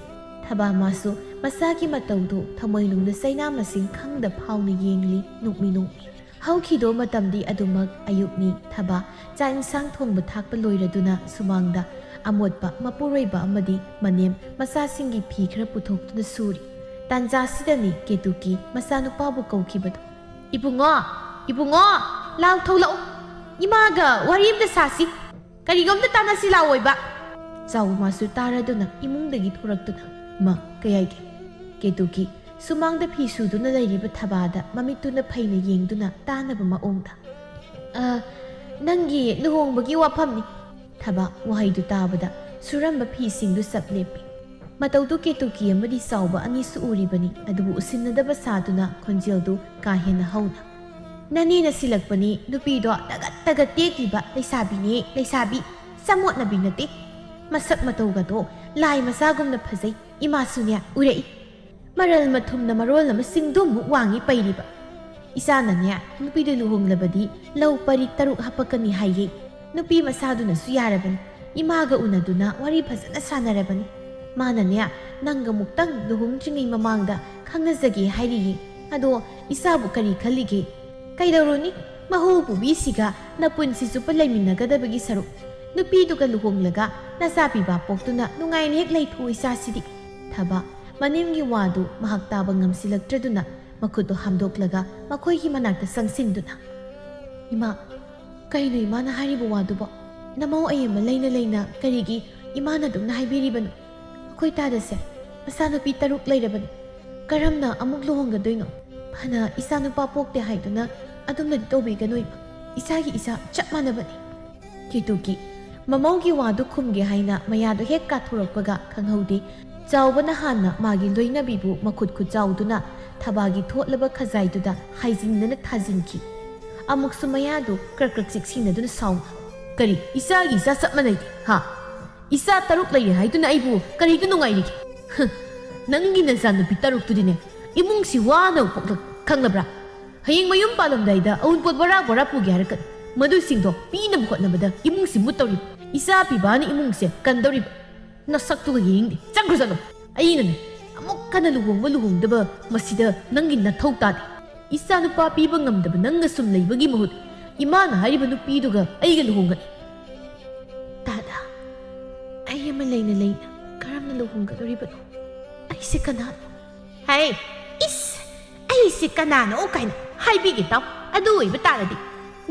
ꯊꯕꯥ ꯃꯥꯁꯨ ꯃꯆꯥꯒꯤ ꯃꯇꯧꯗꯨ ꯊꯃꯣꯏꯅꯨꯡꯗ ꯆꯩꯅꯥ ꯃꯁꯤꯡ ꯈꯪꯗ ꯐꯥꯎꯅ ꯌꯦꯡꯂꯤ, ꯅꯣꯛꯃꯤ ꯅꯣꯛꯃꯤ꯫ ꯍꯧꯈꯤꯗꯣ ꯃꯇꯝꯗꯤ ꯑꯗꯨꯃꯛ ꯑꯌꯨꯛꯅꯤ꯫ ꯊꯕꯥ ꯆꯥꯛ ꯏꯟꯁꯥꯡ ꯊꯣꯡꯕ ꯊꯥꯛꯄ ꯂꯣꯏꯔꯗꯨꯅ ꯁꯨꯃꯥꯡꯗ ꯑꯃꯣꯠꯄ ꯃꯄꯨꯔꯣꯏꯕ ꯑꯃꯗꯤ ꯃꯅꯦꯝ ꯃꯆꯥꯁꯤꯡꯒꯤ ꯐꯤ ꯈꯔ ꯄꯨꯊꯣꯛꯇꯨꯅ ꯁꯨꯔꯤ꯫ ꯇꯥꯟꯖꯥꯁꯤꯗꯅꯤ ꯀꯦꯇꯨꯀꯤ ꯃꯆꯥꯅꯨꯄꯥꯕꯨ ꯀꯧꯈꯤꯕꯗꯨ꯫ "ꯏꯕꯨꯡꯉꯣ, ꯏꯕꯨꯡꯉꯣ, ꯂꯥꯎ ꯊꯣꯛꯂꯛꯎ꯫ ꯏꯃꯥꯒ ꯋꯥꯔꯤ ꯑꯝꯇ ꯁꯥꯁꯤ꯫ ꯀꯔꯤꯒꯨꯝꯇ ꯇꯥꯟꯅꯁꯤ ꯂꯥꯎꯑꯣꯏꯕ꯫" ꯆꯥꯎꯕ ꯃꯥꯁꯨ ꯇꯥꯔꯗꯨꯅ ꯏꯃꯨꯡꯗꯒꯤ ꯊꯣꯔꯛꯇꯨꯅ, "ꯃꯥ, ꯀꯩ ꯍꯥꯏꯒꯦ?" ꯀꯦꯇꯨꯀꯤ ꯁꯨꯃꯥꯡꯗ ꯐꯤ ꯁꯨꯗꯨꯅ ꯂꯩꯔꯤꯕ ꯊꯕꯥꯗ ꯃꯃꯤꯠꯇꯨꯅ ꯐꯩꯅ ꯌꯦꯡꯗꯨꯅ ꯇꯥꯅꯕ ꯃꯑꯣꯡꯗ, "ꯑ, ꯅꯪꯒꯤ ꯂꯨꯍꯣꯡꯕꯒꯤ ꯋꯥꯐꯝꯅꯤ꯫" ꯊꯕꯥ ꯋꯥꯍꯩꯗꯨ ꯇꯥꯕꯗ ꯁꯨꯔꯝꯕ ꯐꯤꯁꯤꯡꯗꯨ ꯆꯞ ꯂꯦꯞꯄꯤ꯫ ꯃꯇꯧꯗꯨ ꯀꯦꯇꯨꯀꯤ ꯑꯃꯗꯤ ꯆꯥꯎꯕ ꯑꯅꯤꯁꯨ ꯎꯔꯤꯕꯅꯤ, ꯑꯗꯨꯕꯨ ꯎꯁꯤꯟꯅꯗꯕ ꯁꯥꯗꯨꯅ ꯈꯣꯟꯖꯦꯜꯗꯨ ꯀꯥ ꯍꯦꯟꯅ ꯍꯧꯅ, "ꯅꯅꯦꯅ ꯁꯤꯜꯂꯛꯄꯅꯤ ꯅꯨꯄꯤꯗꯣ ꯇꯒꯠ ꯇꯒꯠ ꯇꯦꯛꯂꯤꯕ ꯂꯩꯁꯥꯕꯤꯅꯦ, ꯂꯩꯁꯥꯕꯤ꯫ ꯆꯃꯣꯠꯅꯕꯤ ꯅꯠꯇꯦ꯫ ꯃꯁꯛ ꯃꯇꯧꯒꯗꯣ ꯂꯥꯏ ꯃꯆꯥꯒꯨꯝꯅ ꯐꯖꯩ꯫ ꯏꯃꯥꯁꯨꯅꯦ ꯎꯔꯛꯏ꯫ ꯃꯔꯜ ꯃꯊꯨꯝꯅ ꯃꯔꯣꯜ ꯑꯃ ꯆꯤꯡꯗꯨꯃꯨꯛ ꯋꯥꯡꯉꯤ ꯄꯩꯔꯤꯕ꯫ ꯏꯆꯥꯅꯅꯦ ꯅꯨꯄꯤꯗꯨ ꯂꯨꯍꯣꯡꯂꯕꯗꯤ ꯂꯧ ꯄꯔꯤ ꯇꯔꯨꯛ ꯍꯥꯄꯛꯀꯅꯤ ꯍꯥꯏꯌꯦ꯫ ꯅꯨꯄꯤ ꯃꯁꯥꯗꯨꯅꯁꯨ ꯌꯥꯔꯕꯅꯤ꯫ ꯏꯃꯥꯒ ꯎꯅꯗꯨꯅ ꯋꯥꯔꯤ ꯐꯖꯅ ꯁꯥꯟꯅꯔꯕꯅꯤ꯫ ꯃꯥꯅꯅꯦ ꯅꯪꯒ ꯑꯃꯨꯛꯇꯪ ꯂꯨꯍꯣꯡꯗ꯭ꯔꯤꯉꯩ ꯃꯃꯥꯡꯗ ꯈꯪꯅꯖꯒꯦ ꯍꯥꯏꯔꯤꯌꯦ꯫ ꯑꯗꯣ ꯏꯆꯥꯕꯨ ꯀꯔꯤ ꯈꯜꯂꯤꯒꯦ? ꯀꯩꯗꯧꯔꯨꯅꯤ? ꯃꯍꯨ ꯄꯨꯕꯤꯁꯤꯒ ꯅꯄꯨꯟꯁꯤ ꯆꯨꯞꯄ ꯂꯩꯃꯤꯟꯅꯒꯗꯕꯒꯤ ꯁꯔꯨꯛ, ꯅꯨꯄꯤꯗꯨꯒ ꯂꯨꯍꯣꯡꯂꯒ ꯅꯆꯥ ꯄꯤꯕꯥ ꯄꯣꯛꯇꯨꯅ ꯅꯨꯡꯉꯥꯏꯅ ꯍꯦꯛ ꯂꯩꯊꯣꯛꯎ ꯏꯆꯥꯁꯤꯗꯤ꯫" ꯊꯕ ꯃꯅꯦꯝꯒꯤ ꯋꯥꯗꯨ ꯃꯍꯥꯛ ꯇꯥꯕ ꯉꯝꯁꯤꯜꯂꯛꯇ꯭ꯔꯗꯨꯅ ꯃꯈꯨꯠꯇꯨ ꯍꯥꯝꯗꯣꯛꯂꯒ ꯃꯈꯣꯏꯒꯤ ꯃꯅꯥꯛꯇ ꯆꯪꯁꯤꯟꯗꯨꯅ, "ꯏꯃꯥ, ꯀꯩꯅꯣ ꯏꯃꯥꯅ ꯍꯥꯏꯔꯤꯕ ꯋꯥꯗꯨꯕꯣ? ꯅꯃꯧ ꯑꯌꯦꯝꯕ ꯂꯩꯅ ꯂꯩꯅ ꯀꯔꯤꯒꯤ ꯏꯃꯥꯅ ꯑꯗꯨꯝꯅ ꯍꯥꯏꯕꯤꯔꯤꯕꯅꯣ? ꯑꯩꯈꯣꯏ ꯇꯥꯗꯁꯦ ꯃꯆꯥꯅꯨꯄꯤ ꯇꯔꯨꯛ ꯂꯩꯔꯕꯅꯤ꯫ ꯀꯔꯝꯅ ꯑꯃꯨꯛ ꯂꯨꯍꯣꯡꯒꯗꯣꯏꯅꯣ? ꯐꯅ ꯏꯆꯥ ꯅꯨꯄꯥ ꯄꯣꯛꯇꯦ ꯍꯥꯏꯗꯨꯅ ꯑꯗꯨꯝꯅꯗꯤ ꯇꯧꯕꯤꯒꯅꯨ ꯏꯃꯥ꯫ ꯏꯆꯥꯒꯤ ꯏꯆꯥ ꯆꯞ ꯃꯥꯟꯅꯕꯅꯤ꯫" ꯀꯦꯇꯨꯀꯤ ꯃꯃꯧꯒꯤ ꯋꯥꯗꯨ ꯈꯨꯝꯒꯦ ꯍꯥꯏꯅ ꯃꯌꯥꯗꯨ ꯍꯦꯛ ꯀꯥꯊꯣꯔꯛꯄꯒ ꯈꯪꯍꯧꯗꯦ꯫ ꯆꯥꯎꯕꯅ ꯍꯥꯟꯅ ꯃꯥꯒꯤ ꯂꯣꯏꯅꯕꯤꯕꯨ ꯃꯈꯨꯠ ꯈꯨꯠꯆꯥꯎꯗꯨꯅ ꯊꯕꯥꯒꯤ ꯊꯣꯠꯂꯕ ꯈꯖꯥꯏꯗꯨꯗ ꯍꯥꯏꯖꯤꯟꯅꯅ ꯊꯥꯖꯤꯟꯈꯤ꯫ ꯑꯃꯨꯛꯁꯨ ꯃꯌꯥꯗꯨ ꯀ꯭ꯔꯛ ꯀ꯭ꯔꯛ ꯆꯤꯛꯁꯤꯟꯅꯗꯨꯅ ꯁꯥꯎꯅ, "ꯀꯔꯤ, ꯏꯆꯥꯒꯤ ꯏꯆꯥ ꯆꯞ ꯃꯥꯟꯅꯩꯗꯤ, ꯍꯥ? ꯏꯆꯥ ꯇꯔꯨꯛ ꯂꯩꯔꯦ ꯍꯥꯏꯗꯨꯅ ꯑꯩꯕꯨ ꯀꯔꯤꯗ ꯅꯨꯡꯉꯥꯏꯔꯤꯒꯦ? ꯍ, ꯅꯪꯒꯤ ꯅꯆꯥꯅꯨꯄꯤ ꯇꯔꯨꯛꯇꯨꯗꯤꯅꯦ, ꯏꯃꯨꯡꯁꯤ ꯋꯥꯅ ꯄꯣꯛꯂꯛ-, ꯈꯪꯂꯕ꯭ꯔꯥ? ꯍꯌꯦꯡ ꯃꯌꯨꯝ ꯄꯥꯜꯂꯝꯗꯥꯏꯗ ꯑꯎꯟꯄꯣꯠ ꯕꯣꯔꯥ ꯕꯣꯔꯥ ꯄꯨꯒꯦ ꯍꯥꯏꯔꯛꯀꯅꯤ꯫ ꯃꯗꯨꯁꯤꯡꯗꯣ ꯄꯤꯅꯕ ꯍꯣꯠꯅꯕꯗ ꯏꯃꯨꯡꯁꯤ ꯃꯨꯠꯇꯧꯔꯤꯕ꯫ ꯏꯆꯥ ꯄꯤꯕꯥꯅ ꯏꯃꯨꯡꯁꯦ ꯀꯟꯗꯧꯔꯤꯕ꯫ ꯅꯁꯛꯇꯨꯒ ꯌꯦꯡꯅꯤꯡꯗꯦ꯫ ꯆꯪꯈ꯭ꯔꯣ ꯆꯠꯂꯣ꯫ ꯑꯩꯅꯅꯦ, ꯑꯃꯨꯛ ꯍꯟꯅ ꯂꯨꯍꯣꯡꯕ ꯂꯨꯍꯣꯡꯗꯕ ꯃꯁꯤꯗ ꯅꯪꯒꯤ ꯅꯊꯧ ꯇꯥꯗꯦ꯫ ꯏꯆꯥ ꯅꯨꯄꯥ ꯄꯤꯕ ꯉꯝꯗꯕ ꯅꯪꯒ ꯁꯨꯝ ꯂꯩꯕꯒꯤ ꯃꯍꯨꯠ ꯏꯃꯥꯅ ꯍꯥꯏꯔꯤꯕ ꯅꯨꯄꯤꯗꯨꯒ ꯑꯩꯒ ꯂꯨꯍꯣꯡꯒꯅꯤ꯫" "ꯇꯥꯗ, ꯑꯩ ꯑꯃ ꯂꯩꯅ ꯂꯩꯅ ꯀꯔꯝꯅ ꯂꯨꯍꯣꯡꯒꯗꯧꯔꯤꯕꯅꯣ? ꯑꯩꯁꯦ ꯀꯅꯥꯅꯣ?" "ꯍꯩ, ꯏꯁ, ꯑꯩꯁꯦ ꯀꯅꯥꯅꯣ ꯀꯥꯏꯅ ꯍꯥꯏꯕꯤꯒꯦ ꯇꯥꯎ꯫ ꯑꯗꯨ ꯑꯣꯏꯕ ꯇꯥꯔꯗꯤ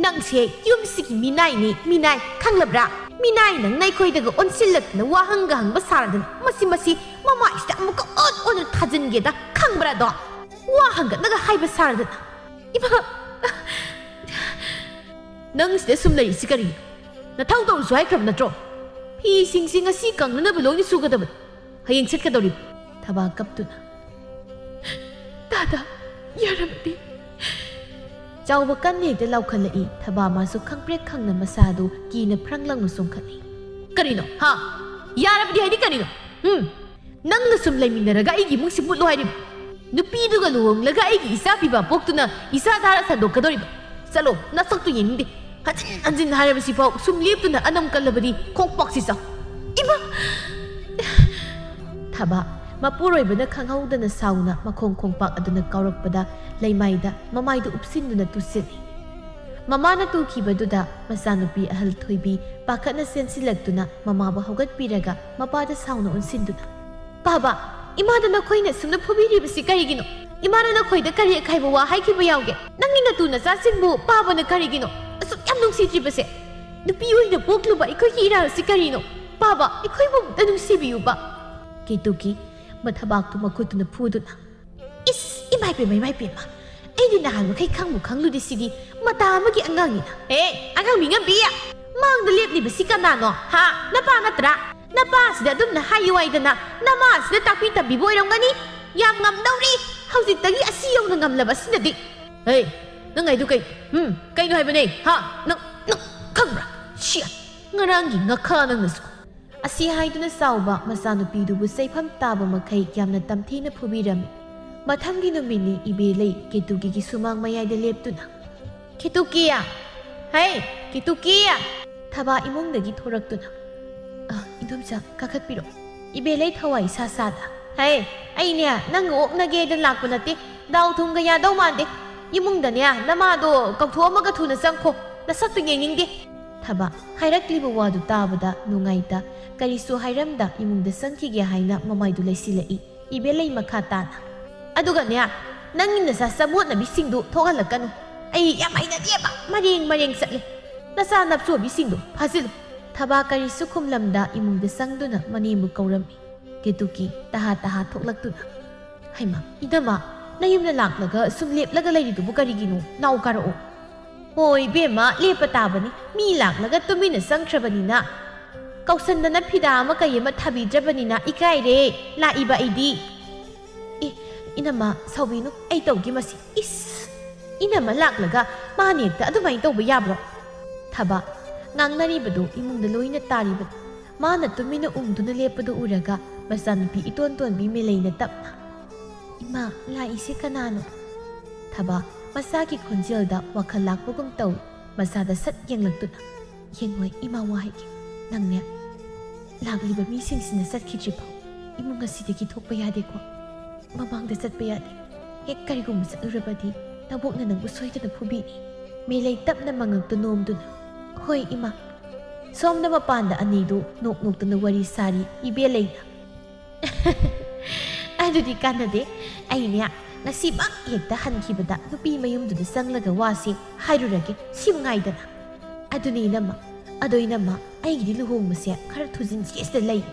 ꯅꯪꯁꯦ ꯌꯨꯝꯁꯤꯒꯤ ꯃꯤꯅꯥꯏꯅꯦ, ꯃꯤꯅꯥꯏ, ꯈꯪꯂꯕ꯭ꯔꯥ? ꯃꯤꯅꯥꯏ ꯅꯪꯅ ꯑꯩꯈꯣꯏꯗꯒ ꯑꯣꯟꯁꯤꯜꯂꯛꯇꯅ ꯋꯥꯍꯪꯒ ꯍꯪꯕ ꯁꯥꯔꯗꯅ ꯃꯁꯤ, ꯃꯁꯤ ꯃꯃꯥꯏꯁꯤꯗ ꯑꯃꯨꯛꯀ ꯑꯣꯟ ꯑꯣꯟꯅ ꯊꯥꯖꯤꯟꯒꯦꯗ, ꯈꯪꯕ꯭ꯔꯥ ꯑꯗꯣ? ꯋꯥ ꯍꯪꯒꯠꯂꯒ ꯍꯥꯏꯕ ꯁꯥꯔꯗꯅ꯫ ꯏꯃꯥ!" "ꯅꯪ ꯁꯤꯗ ꯁꯨꯝ ꯂꯩꯔꯤꯁꯤ ꯀꯔꯤꯅꯣ? ꯅꯊꯧ ꯇꯧꯔꯨꯁꯨ ꯍꯥꯏꯈ꯭ꯔꯕ ꯅꯠꯇ꯭ꯔꯣ? ꯐꯤꯁꯤꯡꯁꯤ ꯉꯁꯤ ꯀꯪꯅꯅꯕ ꯂꯣꯏꯅ ꯁꯨꯒꯗꯕꯅꯤ꯫ ꯍꯌꯦꯡ ꯁꯦꯠꯀꯗꯧꯔꯤꯕ꯫" ꯊꯕꯥ ꯀꯞꯇꯨꯅ, "ꯇꯥꯗ, ꯌꯥꯔꯝꯗꯦ꯫" ꯆꯥꯎꯕ ꯀꯟꯅ ꯍꯦꯛꯇ ꯂꯥꯎꯈꯠꯂꯛꯏ꯫ ꯊꯕꯥ ꯃꯥꯁꯨ ꯈꯪꯄ꯭ꯔꯦꯛ ꯈꯪꯅ ꯃꯁꯥꯗꯨ ꯀꯤꯅ ꯐ꯭ꯔꯪ ꯂꯪꯅ ꯆꯣꯡꯈꯠꯂꯤ꯫ "ꯀꯔꯤꯅꯣ? ꯍꯥ? ꯌꯥꯔꯕꯗꯤ ꯍꯥꯏꯗꯤ ꯀꯔꯤꯅꯣ? ꯎꯝ? ꯅꯪꯒ ꯁꯨꯝ ꯂꯩꯃꯤꯟꯅꯔꯒ ꯑꯩꯒꯤ ꯏꯃꯨꯡꯁꯤ ꯃꯨꯠꯂꯣ ꯍꯥꯏꯔꯤꯕ? ꯅꯨꯄꯤꯗꯨꯒ ꯂꯨꯍꯣꯡꯂꯒ ꯑꯩꯒꯤ ꯏꯆꯥ ꯄꯤꯕ ꯄꯣꯛꯇꯨꯅ ꯏꯆꯥ ꯙꯥꯔꯥ ꯁꯟꯗꯣꯛꯀꯗꯧꯔꯤꯕ? ꯆꯠꯂꯣ, ꯅꯁꯛꯇꯨ ꯌꯦꯡꯅꯤꯡꯗꯦ꯫ ꯍꯟꯖꯤꯟ ꯍꯟꯖꯤꯟ ꯍꯥꯏꯔꯕꯁꯤꯐꯥꯎ ꯁꯨꯝ ꯂꯦꯞꯇꯨꯅ ꯑꯅꯝ ꯀꯜꯂꯕꯗꯤ ꯈꯣꯡꯄꯥꯛꯁꯤ ꯆꯥꯎ꯫" "ꯏꯃꯥ!" ꯊꯕꯥ, ꯃꯄꯨꯔꯣꯏꯕꯅ ꯈꯪꯍꯧꯗꯅ ꯁꯥꯎꯅ ꯃꯈꯣꯡ ꯈꯣꯡꯄꯥꯛ ꯑꯗꯨꯅ ꯀꯥꯎꯔꯛꯄꯗ ꯂꯩꯃꯥꯏꯗ ꯃꯃꯥꯏꯗꯨ ꯎꯞꯁꯤꯟꯗꯨꯅ ꯇꯨꯁꯤꯜꯂꯤ꯫ ꯃꯃꯥꯅ ꯇꯨꯈꯤꯕꯗꯨꯗ ꯃꯆꯥꯅꯨꯄꯤ ꯑꯍꯜ ꯊꯣꯏꯕꯤ ꯄꯥꯈꯠꯅ ꯆꯦꯟꯁꯤꯜꯂꯛꯇꯨꯅ ꯃꯃꯥꯕꯨ ꯍꯧꯒꯠꯄꯤꯔꯒ ꯃꯄꯥꯗ ꯁꯥꯎꯅ ꯑꯣꯟꯁꯤꯟꯗꯨꯅ, "ꯄꯥꯕ, ꯏꯃꯥꯗ ꯅꯈꯣꯏꯅ ꯁꯨꯝꯅ ꯐꯨꯕꯤꯔꯤꯕꯁꯤ ꯀꯔꯤꯒꯤꯅꯣ? ꯏꯃꯥꯅ ꯅꯈꯣꯏꯗ ꯀꯔꯤ ꯑꯀꯥꯏꯕ ꯋꯥ ꯍꯥꯏꯈꯤꯕ ꯌꯥꯎꯒꯦ? ꯅꯪꯒꯤ ꯅꯇꯨ ꯅꯆꯥꯁꯤꯡꯕꯨ ꯄꯥꯕꯅ ꯀꯔꯤꯒꯤꯅꯣ ꯑꯁꯨꯛ ꯌꯥꯝ ꯅꯨꯡꯁꯤꯗ꯭ꯔꯤꯕꯁꯦ? ꯅꯨꯄꯤ ꯑꯣꯏꯅ ꯄꯣꯛꯂꯨꯕ ꯑꯩꯈꯣꯏꯒꯤ ꯏꯔꯥꯜꯁꯤ ꯀꯔꯤꯅꯣ? ꯄꯥꯕ, ꯑꯩꯈꯣꯏꯕꯨ ꯑꯝꯇ ꯅꯨꯡꯁꯤꯕꯤꯌꯨꯕ꯫" ꯀꯦꯇꯨꯀꯤ ꯃꯊꯕꯥꯛꯇꯨ ꯃꯈꯨꯠꯇꯨꯅ ꯐꯨꯗꯨꯅ, "ꯏꯁ, ꯏꯃꯥꯏ ꯄꯦꯝꯃ, ꯏꯃꯥꯏ ꯄꯦꯝꯃ! ꯑꯩꯗꯤ ꯅꯍꯥꯟ ꯃꯈꯩ ꯈꯪꯕꯨ ꯈꯪꯂꯨꯗꯦ ꯁꯤꯗꯤ꯫ ꯃꯇꯥ ꯑꯃꯒꯤ ꯑꯉꯥꯡꯅꯤꯅ꯫" "ꯑꯦ, ꯑꯉꯥꯡ ꯃꯤ ꯉꯝꯕꯤ! ꯃꯥꯡꯗ ꯂꯦꯞꯂꯤꯕꯁꯤ ꯀꯅꯥꯅꯣ? ꯍꯥ? ꯅꯄꯥ ꯅꯠꯇ꯭ꯔꯥ? ꯅꯄꯥꯁꯤꯗ ꯑꯗꯨꯝꯅ ꯍꯥꯏꯌꯨ ꯍꯥꯏꯗꯅ ꯅꯃꯥꯁꯤꯗ ꯇꯥꯛꯄꯤ ꯇꯝꯕꯤꯕ ꯑꯣꯏꯔꯝꯒꯅꯤ꯫ ꯌꯥꯝ ꯉꯝꯗꯧꯔꯤ!" ꯍꯧꯖꯤꯛꯇꯒꯤ ꯑꯁꯤ ꯌꯧꯅ ꯉꯝꯂꯕ ꯑꯁꯤꯅꯗꯤ꯫ ꯍꯦ, ꯅꯪ ꯍꯥꯏꯗꯨ ꯀꯩ? ꯎꯝ, ꯀꯩꯅꯣ ꯍꯥꯏꯕꯅꯦ? ꯍꯥ? ꯅꯪ, ꯅꯪ ꯈꯪꯕ꯭ꯔꯥ? ꯁꯤꯌꯥ, ꯉꯔꯥꯡꯒꯤ ꯉꯥꯈꯥ ꯅꯪꯅꯁꯨ꯫ ꯑꯁꯤ ꯍꯥꯏꯗꯨꯅ ꯆꯥꯎꯕ ꯃꯆꯥꯅꯨꯄꯤꯗꯨꯕꯨ ꯆꯩꯐꯝ ꯇꯥꯕ ꯃꯈꯩ ꯌꯥꯝꯅ ꯇꯝꯊꯤꯅ ꯐꯨꯕꯤꯔꯝꯃꯤ꯫ ꯃꯊꯪꯒꯤ ꯅꯨꯃꯤꯠꯅꯤ ꯏꯕꯦꯂꯩ ꯀꯦꯇꯨꯀꯤꯒꯤ ꯁꯨꯃꯥꯡ ꯃꯌꯥꯏꯗ ꯂꯦꯞꯇꯨꯅ, "ꯀꯦꯇꯨꯀꯤꯌꯥ! ꯍꯩ, ꯀꯦꯇꯨꯀꯤꯌꯥ!" ꯊꯕꯥ ꯏꯃꯨꯡꯗꯒꯤ ꯊꯣꯔꯛꯇꯨꯅ, "ꯑ, ꯏꯗꯣꯝꯆꯥ, ꯀꯥꯈꯠꯄꯤꯔꯣ꯫" ꯏꯕꯦꯂꯩ ꯊꯋꯥꯏ ꯏꯁꯥ ꯁꯥꯗ, "ꯍꯩ, ꯑꯩꯅꯦ ꯅꯪꯒ ꯑꯣꯛꯅꯒꯦꯗꯅ ꯂꯥꯛꯄ ꯅꯠꯇꯦ꯫ ꯗꯥꯎ ꯊꯨꯝꯒ ꯌꯥꯗꯧ ꯃꯥꯟꯗꯦ꯫ ꯏꯃꯨꯡꯗꯅꯦ ꯅꯃꯥꯗꯣ ꯀꯧꯊꯣꯛꯑꯝꯃꯒ ꯊꯨꯅ ꯆꯪꯈꯣ꯫ ꯅꯁꯛꯇꯨ ꯌꯦꯡꯅꯤꯡꯗꯦ꯫" ꯊꯕꯥ ꯍꯥꯏꯔꯛꯂꯤꯕ ꯋꯥꯗꯨ ꯇꯥꯕꯗ ꯅꯨꯡꯉꯥꯏꯇ ꯀꯔꯤꯁꯨ ꯍꯥꯏꯔꯝꯗ ꯏꯃꯨꯡꯗ ꯆꯪꯈꯤꯒꯦ ꯍꯥꯏꯅ ꯃꯃꯥꯏꯗꯨ ꯂꯩꯁꯤꯜꯂꯛꯏ꯫ ꯏꯕꯦꯂꯩ ꯃꯈꯥ ꯇꯥꯅ, "ꯑꯗꯨꯒꯅꯦ, ꯅꯪꯒꯤ ꯅꯆꯥ ꯆꯃꯣꯠꯅꯕꯤꯁꯤꯡꯗꯨ ꯊꯣꯛꯍꯜꯂꯛꯀꯅꯨ꯫ ꯑꯩ ꯌꯥꯝ ꯍꯩꯅꯗꯦꯕ ꯃꯔꯦꯡ ꯃꯔꯦꯡ ꯆꯠꯂꯦ꯫ ꯅꯆꯥ ꯅꯞꯆꯣꯕꯤꯁꯤꯡꯗꯨ ꯐꯥꯖꯤꯜꯂꯨ꯫" ꯊꯕꯥ ꯀꯔꯤꯁꯨ ꯈꯨꯝꯂꯝꯗ ꯏꯃꯨꯡꯗ ꯆꯪꯗꯨꯅ ꯃꯅꯦꯝꯕꯨ ꯀꯧꯔꯝꯃꯤ꯫ ꯀꯦꯇꯨꯀꯤ ꯇꯍꯥ ꯇꯍꯥ ꯊꯣꯛꯂꯛꯇꯨꯅ, "ꯍꯩꯃꯥ, ꯏꯅꯝꯃ, ꯅꯌꯨꯝꯗ ꯂꯥꯛꯂꯒ ꯁꯨꯝ ꯂꯦꯞꯂꯒ ꯂꯩꯔꯤꯗꯨꯕꯨ ꯀꯔꯤꯒꯤꯅꯣ? ꯂꯥꯎ ꯀꯥꯔꯛꯑꯣ꯫" "ꯍꯣꯏ ꯏꯕꯦꯝꯃ, ꯂꯦꯞꯄ ꯇꯥꯕꯅꯤ꯫ ꯃꯤ ꯂꯥꯛꯂꯒ ꯇꯨꯃꯤꯟꯅ ꯆꯪꯈ꯭ꯔꯕꯅꯤꯅ꯫ ꯀꯧꯁꯟꯗꯅ ꯐꯤꯗꯥ ꯑꯃ ꯀꯩ ꯑꯃ ꯊꯥꯕꯤꯗ꯭ꯔꯕꯅꯤꯅ ꯏꯀꯥꯏꯔꯦ꯫ ꯂꯥꯛꯏꯕ ꯑꯩꯗꯤ꯫" "ꯑꯦ, ꯏꯅꯝꯃ, ꯁꯥꯎꯕꯤꯅꯨ, ꯑꯩ ꯇꯧꯒꯦ ꯃꯁꯤ꯫ ꯏꯁ! ꯏꯅꯝꯃ ꯂꯥꯛꯂꯒ ꯃꯥꯅ ꯍꯦꯛꯇ ꯑꯗꯨꯃꯥꯏꯅ ꯇꯧꯕ ꯌꯥꯕ꯭ꯔꯣ?" ꯊꯕꯥ ꯉꯥꯡꯅꯔꯤꯕꯗꯨ ꯏꯃꯨꯡꯗ ꯂꯣꯏꯅ ꯇꯥꯔꯤꯕꯅꯤ꯫ ꯃꯥꯅ ꯇꯨꯃꯤꯟꯅ ꯎꯪꯗꯨꯅ ꯂꯦꯞꯄꯗꯨ ꯎꯔꯒ ꯃꯆꯥꯅꯨꯄꯤ ꯏꯇꯣꯟ ꯇꯣꯟꯕꯤ ꯃꯦꯂꯩꯅ ꯇꯞꯅ, "ꯏꯃꯥ, ꯂꯥꯛꯏꯁꯦ ꯀꯅꯥꯅꯣ?" ꯊꯕꯥ ꯃꯆꯥꯒꯤ ꯈꯣꯟꯖꯦꯜꯗ ꯋꯥꯈꯜ ꯂꯥꯛꯄꯒꯨꯝ ꯇꯧꯏ꯫ ꯃꯆꯥꯗ ꯁꯠ ꯌꯦꯡꯂꯛꯇꯨꯅ, "ꯌꯦꯡꯉꯣꯏ, ꯏꯃꯥ ꯋꯥ ꯍꯥꯏꯒꯦ꯫ ꯅꯪꯅꯦ, ꯂꯥꯛꯂꯤꯕ ꯃꯤꯁꯤꯡꯁꯤꯅ ꯆꯠꯈꯤꯗ꯭ꯔꯤꯐꯥꯎ ꯏꯃꯨꯡ ꯑꯁꯤꯗꯒꯤ ꯊꯣꯛꯄ ꯌꯥꯗꯦꯀꯣ꯫ ꯃꯃꯥꯡꯗ ꯆꯠꯄ ꯌꯥꯗꯦ꯫ ꯍꯦꯛ ꯀꯔꯤꯒꯨꯝꯕ ꯆꯠꯂꯨꯔꯕꯗꯤ ꯅꯕꯣꯛꯅ ꯅꯪꯕꯨ ꯁꯣꯏꯗꯅ ꯐꯨꯕꯤꯅꯤ꯫" ꯃꯦꯂꯩ ꯇꯞꯅ ꯃꯉꯛꯇꯨ ꯅꯣꯝꯗꯨꯅ, "ꯍꯣꯏ ꯏꯃꯥ꯫" ꯁꯣꯝꯗ ꯃꯄꯥꯟꯗ ꯑꯅꯤꯗꯨ ꯅꯣꯛ ꯅꯣꯛꯇꯨꯅ ꯋꯥꯔꯤ ꯁꯥꯔꯤ꯫ ꯏꯕꯦꯂꯩꯅ, "ꯑꯗꯨꯗꯤ ꯀꯥꯟꯅꯗꯦ꯫ ꯑꯩꯅꯦ ꯉꯁꯤꯃꯛ ꯍꯦꯛꯇ ꯍꯟꯈꯤꯕꯗ ꯅꯨꯄꯤ ꯃꯌꯨꯝꯗꯨꯗ ꯆꯪꯂꯒ ꯋꯥꯁꯤ ꯍꯥꯏꯔꯨꯔꯒꯦ꯫ ꯁꯤꯕꯨ ꯉꯥꯏꯗꯅ꯫ ꯑꯗꯨꯅꯤ ꯏꯅꯝꯃ, ꯑꯗꯣ ꯏꯅꯝꯃ, ꯑꯩꯒꯤꯗꯤ ꯂꯨꯍꯣꯡꯕꯁꯦ ꯈꯔ ꯊꯨꯖꯤꯟꯁꯦꯁꯤꯗ ꯂꯩ꯫"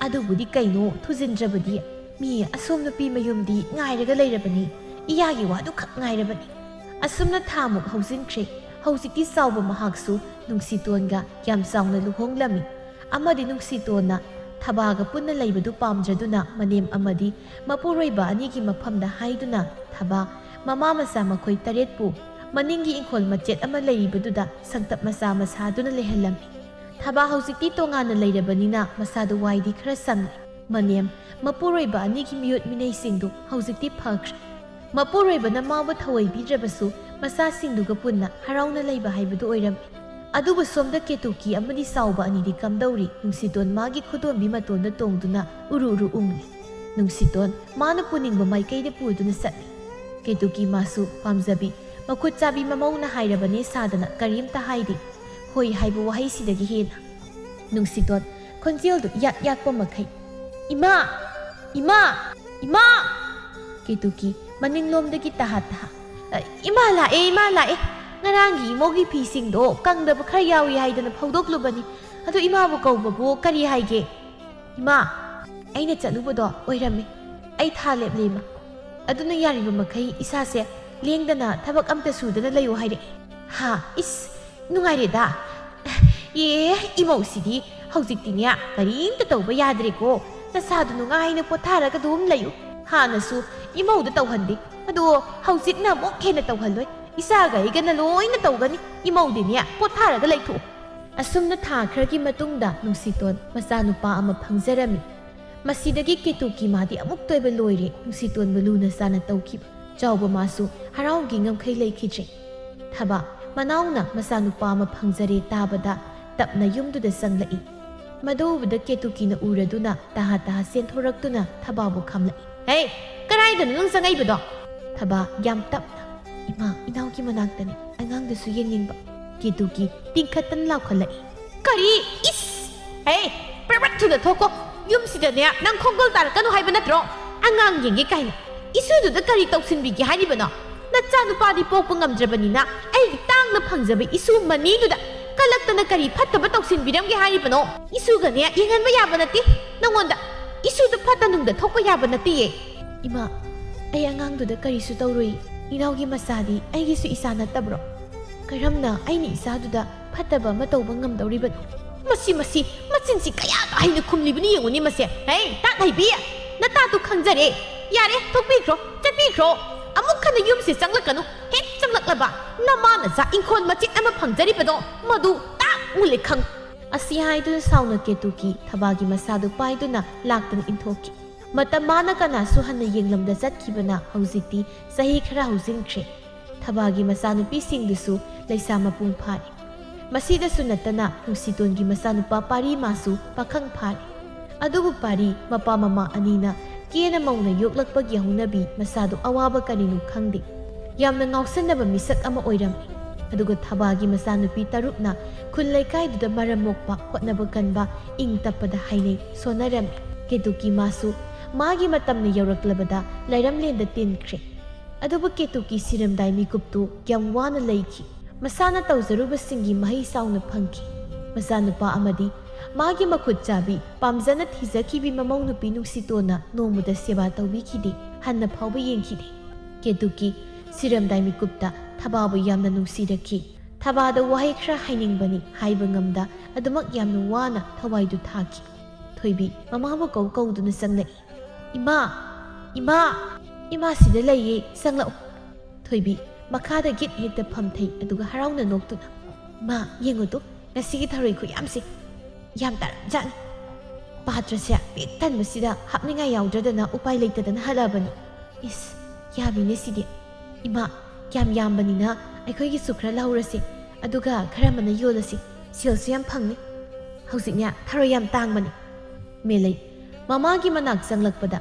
"ꯑꯗꯨꯕꯨꯗꯤ ꯀꯩꯅꯣ, ꯊꯨꯖꯤꯟꯗ꯭ꯔꯕꯗꯤ ꯃꯤ ꯑꯁꯣꯝ ꯅꯨꯄꯤ ꯃꯌꯨꯝꯗꯤ ꯉꯥꯏꯔꯒ ꯂꯩꯔꯕꯅꯤ꯫ ꯏꯌꯥꯒꯤ ꯋꯥꯗꯨ ꯈꯛ ꯉꯥꯏꯔꯕꯅꯤ꯫ ꯑꯁꯨꯝꯅ ꯊꯥꯃꯨꯛ ꯍꯧꯖꯤꯟꯈ꯭ꯔꯦ꯫ ꯍꯧꯖꯤꯛꯇꯤ ꯆꯥꯎꯕ ꯃꯍꯥꯛꯁꯨ ꯅꯨꯡꯁꯤꯇꯣꯟꯒ ꯌꯥꯝ ꯆꯥꯎꯅ ꯂꯨꯍꯣꯡꯂꯝꯃꯤ꯫ ꯑꯃꯗꯤ ꯅꯨꯡꯁꯤꯇꯣꯟꯅ ꯊꯕꯥꯒ ꯄꯨꯟꯅ ꯂꯩꯕꯗꯨ ꯄꯥꯝꯖꯗꯨꯅ ꯃꯅꯦꯝ ꯑꯃꯗꯤ ꯃꯄꯨꯔꯣꯏꯕ ꯑꯅꯤꯒꯤ ꯃꯐꯝꯗ ꯍꯥꯏꯗꯨꯅ ꯊꯕꯥ ꯃꯃꯥ ꯃꯆꯥ ꯃꯈꯣꯏ ꯇꯔꯦꯠꯄꯨ ꯃꯅꯤꯡꯒꯤ ꯏꯪꯈꯣꯜ ꯃꯆꯦꯠ ꯑꯃ ꯂꯩꯔꯤꯕꯗꯨꯗ ꯁꯪꯇꯞ ꯃꯆꯥ ꯑꯃ ꯁꯥꯗꯨꯅ ꯂꯩꯍꯜꯂꯝꯃꯤ꯫ ꯊꯕꯥ ꯍꯧꯖꯤꯛꯇꯤ ꯇꯣꯉꯥꯟꯅ ꯂꯩꯔꯕꯅꯤꯅ ꯃꯁꯥꯗꯨ ꯋꯥꯏꯗꯤ ꯈꯔ ꯁꯪꯂꯦ꯫ ꯃꯅꯦꯝ, ꯃꯄꯨꯔꯣꯏꯕ ꯑꯅꯤꯒꯤ ꯃꯤꯑꯣꯠ ꯃꯤꯅꯩꯁꯤꯡꯗꯨ ꯍꯧꯖꯤꯛꯇꯤ ꯐꯈ꯭ꯔꯦ꯫ ꯃꯄꯨꯔꯣꯏꯕꯅ ꯃꯥꯕꯨ ꯊꯑꯣꯏꯕꯤꯗ꯭ꯔꯕꯁꯨ ꯃꯆꯥꯁꯤꯡꯗꯨꯒ ꯄꯨꯟꯅ ꯍꯔꯥꯎꯅ ꯂꯩꯕ ꯍꯥꯏꯕꯗꯨ ꯑꯣꯏꯔꯝꯃꯤ꯫ ꯑꯗꯨꯕꯨ ꯁꯣꯝꯗ ꯀꯦꯇꯨꯀꯤ ꯑꯃꯗꯤ ꯆꯥꯎꯕ ꯑꯅꯤꯗꯤ ꯀꯝꯗꯧꯔꯤ? ꯅꯨꯡꯁꯤꯇꯣꯟ ꯃꯥꯒꯤ ꯈꯨꯗꯣꯝꯕꯤ ꯃꯇꯣꯟꯗ ꯇꯣꯡꯗꯨꯅ ꯎꯔꯨ ꯎꯔꯨ ꯎꯪꯂꯤ꯫ ꯅꯨꯡꯁꯤꯇꯣꯟ ꯃꯥꯅ ꯄꯨꯅꯤꯡꯕ ꯃꯥꯏꯀꯩꯗ ꯄꯨꯗꯨꯅ ꯆꯠꯂꯤ꯫ ꯀꯦꯇꯨꯀꯤ ꯃꯥꯁꯨ ꯄꯥꯝꯖꯕꯤ, ꯃꯈꯨꯠ ꯆꯥꯕꯤ ꯃꯃꯧꯅ ꯍꯥꯏꯔꯕꯅꯦ ꯁꯥꯗꯅ ꯀꯔꯤꯝꯇ ꯍꯥꯏꯗꯦ꯫ ꯍꯣꯏ ꯍꯥꯏꯕ ꯋꯥꯍꯩꯁꯤꯗꯒꯤ ꯍꯦꯟꯅ꯫ ꯅꯨꯡꯁꯤꯇꯣꯟ ꯈꯣꯟꯖꯦꯜꯗꯨ ꯌꯥꯛ ꯌꯥꯛꯄ ꯃꯈꯩ, "ꯏꯃꯥ! ꯏꯃꯥ! ꯏꯃꯥ!" ꯀꯦꯇꯨꯀꯤ ꯃꯅꯤꯡꯂꯣꯝꯗꯒꯤ ꯇꯍꯥ ꯇꯍꯥ, "ꯑ, ꯏꯃꯥ ꯂꯥꯛꯑꯦ, ꯏꯃꯥ ꯂꯥꯛꯑꯦ꯫ ꯉꯔꯥꯡꯒꯤ ꯏꯃꯧꯒꯤ ꯐꯤꯁꯤꯡꯗꯣ ꯀꯪꯗꯕ ꯈꯔ ꯌꯥꯎꯏ ꯍꯥꯏꯗꯅ ꯐꯧꯗꯣꯛꯂꯨꯕꯅꯤ꯫ ꯑꯗꯨ ꯏꯃꯥꯕꯨ ꯀꯧꯕꯕꯨ ꯀꯔꯤ ꯍꯥꯏꯒꯦ? ꯏꯃꯥ, ꯑꯩꯅ ꯆꯠꯂꯨꯕꯗꯣ ꯑꯣꯏꯔꯝꯃꯦ꯫ ꯑꯩ ꯊꯥ ꯂꯦꯞꯂꯦ, ꯏꯃꯥ꯫ ꯑꯗꯨꯅ ꯌꯥꯔꯤꯕ ꯃꯈꯩ ꯏꯁꯥꯁꯦ ꯂꯦꯡꯗꯅ ꯊꯕꯛ ꯑꯝꯇ ꯁꯨꯗꯅ ꯂꯩꯌꯨ ꯍꯥꯏꯔꯛꯏ꯫ ꯍꯥ, ꯏꯁ, ꯅꯨꯡꯉꯥꯏꯔꯦꯗ꯫ ꯑꯦ, ꯏꯃꯧꯁꯤꯗꯤ ꯍꯧꯖꯤꯛꯇꯤꯅꯦ ꯀꯔꯤꯝꯇ ꯇꯧꯕ ꯌꯥꯗ꯭ꯔꯦꯀꯣ꯫ ꯅꯁꯥꯗꯨ ꯅꯨꯡꯉꯥꯏꯅ ꯄꯣꯊꯥꯔꯒ ꯑꯗꯨꯝ ꯂꯩꯌꯨ꯫ ꯍꯥꯟꯅꯁꯨ ꯏꯃꯧꯗ ꯇꯧꯍꯟꯗꯦ꯫ ꯑꯗꯣ ꯍꯧꯖꯤꯛꯅ ꯑꯃꯨꯛ ꯍꯦꯟꯅ ꯇꯧꯍꯜꯂꯣꯏ꯫ ꯏꯆꯥꯒ ꯑꯩꯒꯅ ꯂꯣꯏꯅ ꯇꯧꯒꯅꯤ꯫ ꯏꯃꯧꯗꯤꯅꯦ ꯄꯣꯊꯥꯔꯒ ꯂꯩꯊꯣꯛꯎ꯫ ꯑꯁꯨꯝꯅ ꯊꯥ ꯈꯔꯒꯤ ꯃꯇꯨꯡꯗ ꯅꯨꯡꯁꯤꯇꯣꯟ ꯃꯆꯥꯅꯨꯄꯥ ꯑꯃ ꯐꯪꯖꯔꯝꯃꯤ꯫ ꯃꯁꯤꯗꯒꯤ ꯀꯦꯇꯨꯀꯤ ꯃꯥꯗꯤ ꯑꯃꯨꯛꯇ ꯑꯣꯏꯕ ꯂꯣꯏꯔꯦ ꯅꯨꯡꯁꯤꯇꯣꯟꯕꯨ ꯂꯨꯅ ꯆꯥꯅ ꯇꯧꯈꯤꯕ꯫ ꯆꯥꯎꯕ ꯃꯥꯁꯨ ꯍꯔꯥꯎꯒꯤ ꯉꯝꯈꯩ ꯂꯩꯈꯤꯗ꯭ꯔꯦ꯫ ꯊꯕꯥ ꯃꯅꯥꯎꯅ ꯃꯆꯥꯅꯨꯄꯥ ꯑꯃ ꯐꯪꯖꯔꯦ ꯇꯥꯕꯗ ꯇꯞꯅ ꯌꯨꯝꯗꯨꯗ ꯆꯪꯂꯛꯏ꯫ ꯃꯗꯨ ꯎꯕꯗ ꯀꯦꯇꯨꯀꯤꯅ ꯎꯔꯗꯨꯅ ꯇꯍꯥ ꯇꯍꯥ ꯆꯦꯟꯊꯣꯔꯛꯇꯨꯅ ꯊꯕꯥꯕꯨ ꯈꯥꯝꯂꯛꯏ꯫ "ꯍꯦ, ꯀꯗꯥꯏꯗꯅꯣ ꯅꯪ ꯆꯪꯉꯛꯏꯕꯗꯣ?" ꯊꯕꯥ ꯌꯥꯝ ꯇꯞꯅ, "ꯏꯃꯥ, ꯏꯅꯥꯎꯒꯤ ꯃꯅꯥꯛꯇꯅꯤ, ꯑꯉꯥꯡꯗꯨꯁꯨ ꯌꯦꯡꯅꯤꯡꯕ꯫" ꯀꯦꯇꯨꯀꯤ ꯇꯤꯡꯈꯠꯇꯅ ꯂꯥꯎꯈꯠꯂꯛꯏ꯫ "ꯀꯔꯤ? ꯏꯁ! ꯍꯦ, ꯄ꯭ꯔꯞ ꯄ꯭ꯔꯞ ꯊꯨꯅ ꯊꯣꯛꯀꯣ꯫ ꯌꯨꯝꯁꯤꯗꯅꯦ ꯅꯪ ꯈꯣꯡꯒꯣꯜ ꯇꯥꯔꯛꯀꯅꯨ ꯍꯥꯏꯕ ꯅꯠꯇ꯭ꯔꯣ? ꯑꯉꯥꯡ ꯌꯦꯡꯒꯦ ꯀꯥꯏꯅ꯫ ꯏꯁꯨꯗꯨꯗ ꯀꯔꯤ ꯇꯧꯁꯤꯟꯕꯤꯒꯦ ꯍꯥꯏꯔꯤꯕꯅꯣ? ꯅꯆꯥꯅꯨꯄꯥꯗꯤ ꯄꯣꯛꯄ ꯉꯝꯗ꯭ꯔꯕꯅꯤꯅ ꯑꯩꯒꯤ ꯇꯥꯡꯅ ꯐꯪꯖꯕ ꯏꯁꯨ ꯃꯅꯤꯗꯨꯗ ꯀꯜꯂꯛꯇꯅ ꯀꯔꯤ ꯐꯠꯇꯕ ꯇꯧꯁꯤꯟꯕꯤꯔꯝꯒꯦ ꯍꯥꯏꯔꯤꯕꯅꯣ? ꯏꯁꯨꯒꯅꯦ ꯌꯦꯡꯍꯟꯕ ꯌꯥꯕ ꯅꯠꯇꯦ ꯅꯉꯣꯟꯗ꯫ ꯏꯁꯨꯗ ꯐꯠꯇ ꯅꯨꯡꯗ ꯊꯣꯛꯄ ꯌꯥꯕ ꯅꯠꯇꯦꯌꯦ꯫" "ꯏꯃꯥ, ꯑꯩ ꯑꯉꯥꯡꯗꯨꯗ ꯀꯔꯤꯁꯨ ꯇꯧꯔꯨꯏ꯫ ꯏꯅꯥꯎꯒꯤ ꯃꯆꯥꯗꯤ ꯑꯩꯒꯤꯁꯨ ꯏꯆꯥ ꯅꯠꯇꯕ꯭ꯔꯣ? ꯀꯔꯝꯅ ꯑꯩꯅ ꯏꯆꯥꯗꯨꯗ ꯐꯠꯇꯕ ꯑꯃ ꯇꯧꯕ ꯉꯝꯗꯧꯔꯤꯕꯅꯣ?" ꯃꯁꯤ, ꯃꯁꯤ, ꯃꯆꯤꯟꯁꯤ ꯀꯌꯥꯗ ꯍꯩꯅ ꯈꯨꯝꯂꯤꯕꯅꯤ ꯌꯦꯡꯉꯨꯅꯦ ꯃꯁꯦ꯫ ꯍꯦ, ꯇꯥꯠ ꯍꯩꯕꯤ, ꯅꯇꯥꯗꯨ ꯈꯪꯖꯔꯦ꯫ ꯌꯥꯔꯦ, ꯊꯣꯛꯄꯤꯈ꯭ꯔꯣ, ꯆꯠꯄꯤꯈ꯭ꯔꯣ꯫ ꯑꯃꯨꯛ ꯍꯟꯅ ꯌꯨꯝꯁꯤ ꯆꯪꯂꯛꯀꯅꯨ꯫ ꯍꯦꯛ ꯆꯪꯂꯛꯂꯕ ꯅꯃꯥ ꯅꯆꯥ ꯏꯪꯈꯣꯜ ꯃꯆꯦꯠ ꯑꯃ ꯐꯪꯖꯔꯤꯕꯗꯣ, ꯃꯗꯨ ꯇꯥꯛ ꯃꯨꯜꯂꯦ ꯈꯪ꯫ ꯑꯁꯤ ꯍꯥꯏꯗꯨꯅ ꯁꯥꯎꯅ ꯀꯦꯇꯨꯀꯤ ꯊꯕꯥꯒꯤ ꯃꯁꯥꯗꯨ ꯄꯥꯏꯗꯨꯅ ꯂꯥꯛꯇꯅ ꯏꯟꯊꯣꯛꯈꯤ꯫ ꯃꯇꯝ ꯃꯥꯅ ꯀꯅꯥꯁꯨ ꯍꯟꯅ ꯌꯦꯡꯂꯝꯗ ꯆꯠꯈꯤꯕꯅ ꯍꯧꯖꯤꯛꯇꯤ ꯆꯍꯤ ꯈꯔ ꯍꯧꯖꯤꯟꯈ꯭ꯔꯦ꯫ ꯊꯕꯥꯒꯤ ꯃꯆꯥꯅꯨꯄꯤꯁꯤꯡꯗꯨꯁꯨ ꯂꯩꯁꯥ ꯃꯄꯨꯡ ꯐꯥꯔꯦ꯫ ꯃꯁꯤꯗꯁꯨ ꯅꯠꯇꯅ ꯅꯨꯡꯁꯤꯇꯣꯟꯒꯤ ꯃꯆꯥꯅꯨꯄꯥ ꯄꯥꯔꯤ ꯃꯥꯁꯨ ꯄꯥꯈꯪ ꯐꯥꯔꯦ꯫ ꯑꯗꯨꯕꯨ ꯄꯥꯔꯤ ꯃꯄꯥ ꯃꯃꯥ ꯑꯅꯤꯅ ꯀꯦꯅ ꯃꯧꯅ ꯌꯣꯛꯂꯛꯄꯒꯤ ꯍꯧꯅꯕꯤ ꯃꯆꯥꯗꯨ ꯑꯋꯥꯕ ꯀꯔꯤꯅꯣ ꯈꯪꯗꯦ꯫ ꯌꯥꯝꯅ ꯉꯥꯎꯁꯟꯅꯕ ꯃꯤꯁꯛ ꯑꯃ ꯑꯣꯏꯔꯝꯃꯤ꯫ ꯑꯗꯨꯒ ꯊꯕꯥꯒꯤ ꯃꯆꯥꯅꯨꯄꯤ ꯇꯔꯨꯛꯅ ꯈꯨꯜ ꯂꯩꯀꯥꯏꯗꯨꯗ ꯃꯔꯝ ꯃꯣꯛꯄ, ꯍꯣꯠꯅꯕ ꯀꯟꯕ, ꯏꯪ ꯇꯞꯄꯗ ꯍꯥꯏꯅꯩ ꯁꯣꯟꯅꯔꯝꯃꯤ꯫ ꯀꯦꯇꯨꯀꯤ ꯃꯥꯁꯨ ꯃꯥꯒꯤ ꯃꯇꯝꯅ ꯌꯧꯔꯛꯂꯕꯗ ꯂꯩꯔꯝꯂꯦꯟꯗ ꯇꯤꯟꯈ꯭ꯔꯦ꯫ ꯑꯗꯨꯕꯨ ꯀꯦꯇꯨꯀꯤ ꯁꯤꯔꯝꯗꯥꯏ ꯃꯤꯀꯨꯞꯇꯨ ꯌꯥꯝ ꯋꯥꯅ ꯂꯩꯈꯤ꯫ ꯃꯁꯥꯅ ꯇꯧꯖꯔꯨꯕꯁꯤꯡꯒꯤ ꯃꯍꯩ ꯆꯥꯎꯅ ꯐꯪꯈꯤ꯫ ꯃꯆꯥꯅꯨꯄꯥ ꯑꯃꯗꯤ ꯃꯥꯒꯤ ꯃꯈꯨꯠ ꯆꯥꯕꯤ ꯄꯥꯝꯖꯅ ꯊꯤꯖꯈꯤꯕꯤ ꯃꯃꯧ ꯅꯨꯄꯤ ꯅꯨꯡꯁꯤꯇꯣꯟꯅ ꯅꯣꯡꯃꯗ ꯁꯦꯕꯥ ꯇꯧꯕꯤꯈꯤꯗꯦ, ꯍꯟꯅ ꯐꯥꯎꯕ ꯌꯦꯡꯈꯤꯗꯦ꯫ ꯀꯦꯇꯨꯀꯤ ꯁꯤꯔꯝꯗꯥꯏ ꯃꯤꯀꯨꯞꯇ ꯊꯕꯥꯕꯨ ꯌꯥꯝꯅ ꯅꯨꯡꯁꯤꯔꯛꯈꯤ꯫ ꯊꯕꯥꯗ ꯋꯥꯍꯩ ꯈꯔ ꯍꯥꯏꯅꯤꯡꯕꯅꯤ, ꯍꯥꯏꯕ ꯉꯝꯗ ꯑꯗꯨꯃꯛ ꯌꯥꯝꯅ ꯋꯥꯅ ꯊꯋꯥꯏꯗꯨ ꯊꯥꯈꯤ꯫ ꯊꯣꯏꯕꯤ ꯃꯃꯥꯕꯨ ꯀꯧ ꯀꯧꯗꯨꯅ ꯆꯪꯂꯛꯏ꯫ "ꯏꯃꯥ! ꯏꯃꯥ! ꯏꯃꯥ ꯁꯤꯗ ꯂꯩꯌꯦ, ꯆꯪꯂꯛꯎ!" ꯊꯣꯏꯕꯤ ꯃꯈꯥꯗ ꯒꯤꯠ ꯍꯦꯛꯇ ꯐꯝꯊꯩ, ꯑꯗꯨꯒ ꯍꯔꯥꯎꯅ ꯅꯣꯛꯇꯨꯅ, "ꯏꯃꯥ, ꯌꯦꯡꯉꯨ ꯇꯨ, ꯉꯁꯤꯒꯤ ꯊꯔꯣꯏ ꯈꯨꯌꯥꯝꯁꯦ! ꯌꯥꯝ ꯇꯥꯔꯝꯖꯥꯠꯅꯤ꯫ ꯄꯥꯇ꯭ꯔꯁꯦ ꯄꯤꯛ ꯊꯟꯕꯁꯤꯗ ꯍꯥꯞꯅꯤꯡꯉꯥꯏ ꯌꯥꯎꯗ꯭ꯔꯗꯅ ꯎꯄꯥꯏ ꯂꯩꯇꯗꯅ ꯍꯜꯂꯛꯑꯕꯅꯤ꯫ ꯏꯁ, ꯌꯥꯝꯃꯤꯅꯦ ꯁꯤꯗꯤ꯫ ꯏꯃꯥ, ꯌꯥꯝ ꯌꯥꯝꯕꯅꯤꯅ ꯑꯩꯈꯣꯏꯒꯤꯁꯨ ꯈꯔ ꯂꯧꯍꯧꯔꯁꯤ, ꯑꯗꯨꯒ ꯈꯔ ꯑꯃꯅ ꯌꯣꯜꯂꯁꯤ꯫ ꯁꯦꯜꯁꯨ ꯌꯥꯝ ꯐꯪꯅꯤ꯫ ꯍꯧꯖꯤꯛꯅꯦ ꯊꯔꯣꯏ ꯌꯥꯝ ꯇꯥꯡꯕꯅꯤ꯫" ꯃꯦꯂꯩ ꯃꯃꯥꯒꯤ ꯃꯅꯥꯛ ꯆꯪꯂꯛꯄꯗ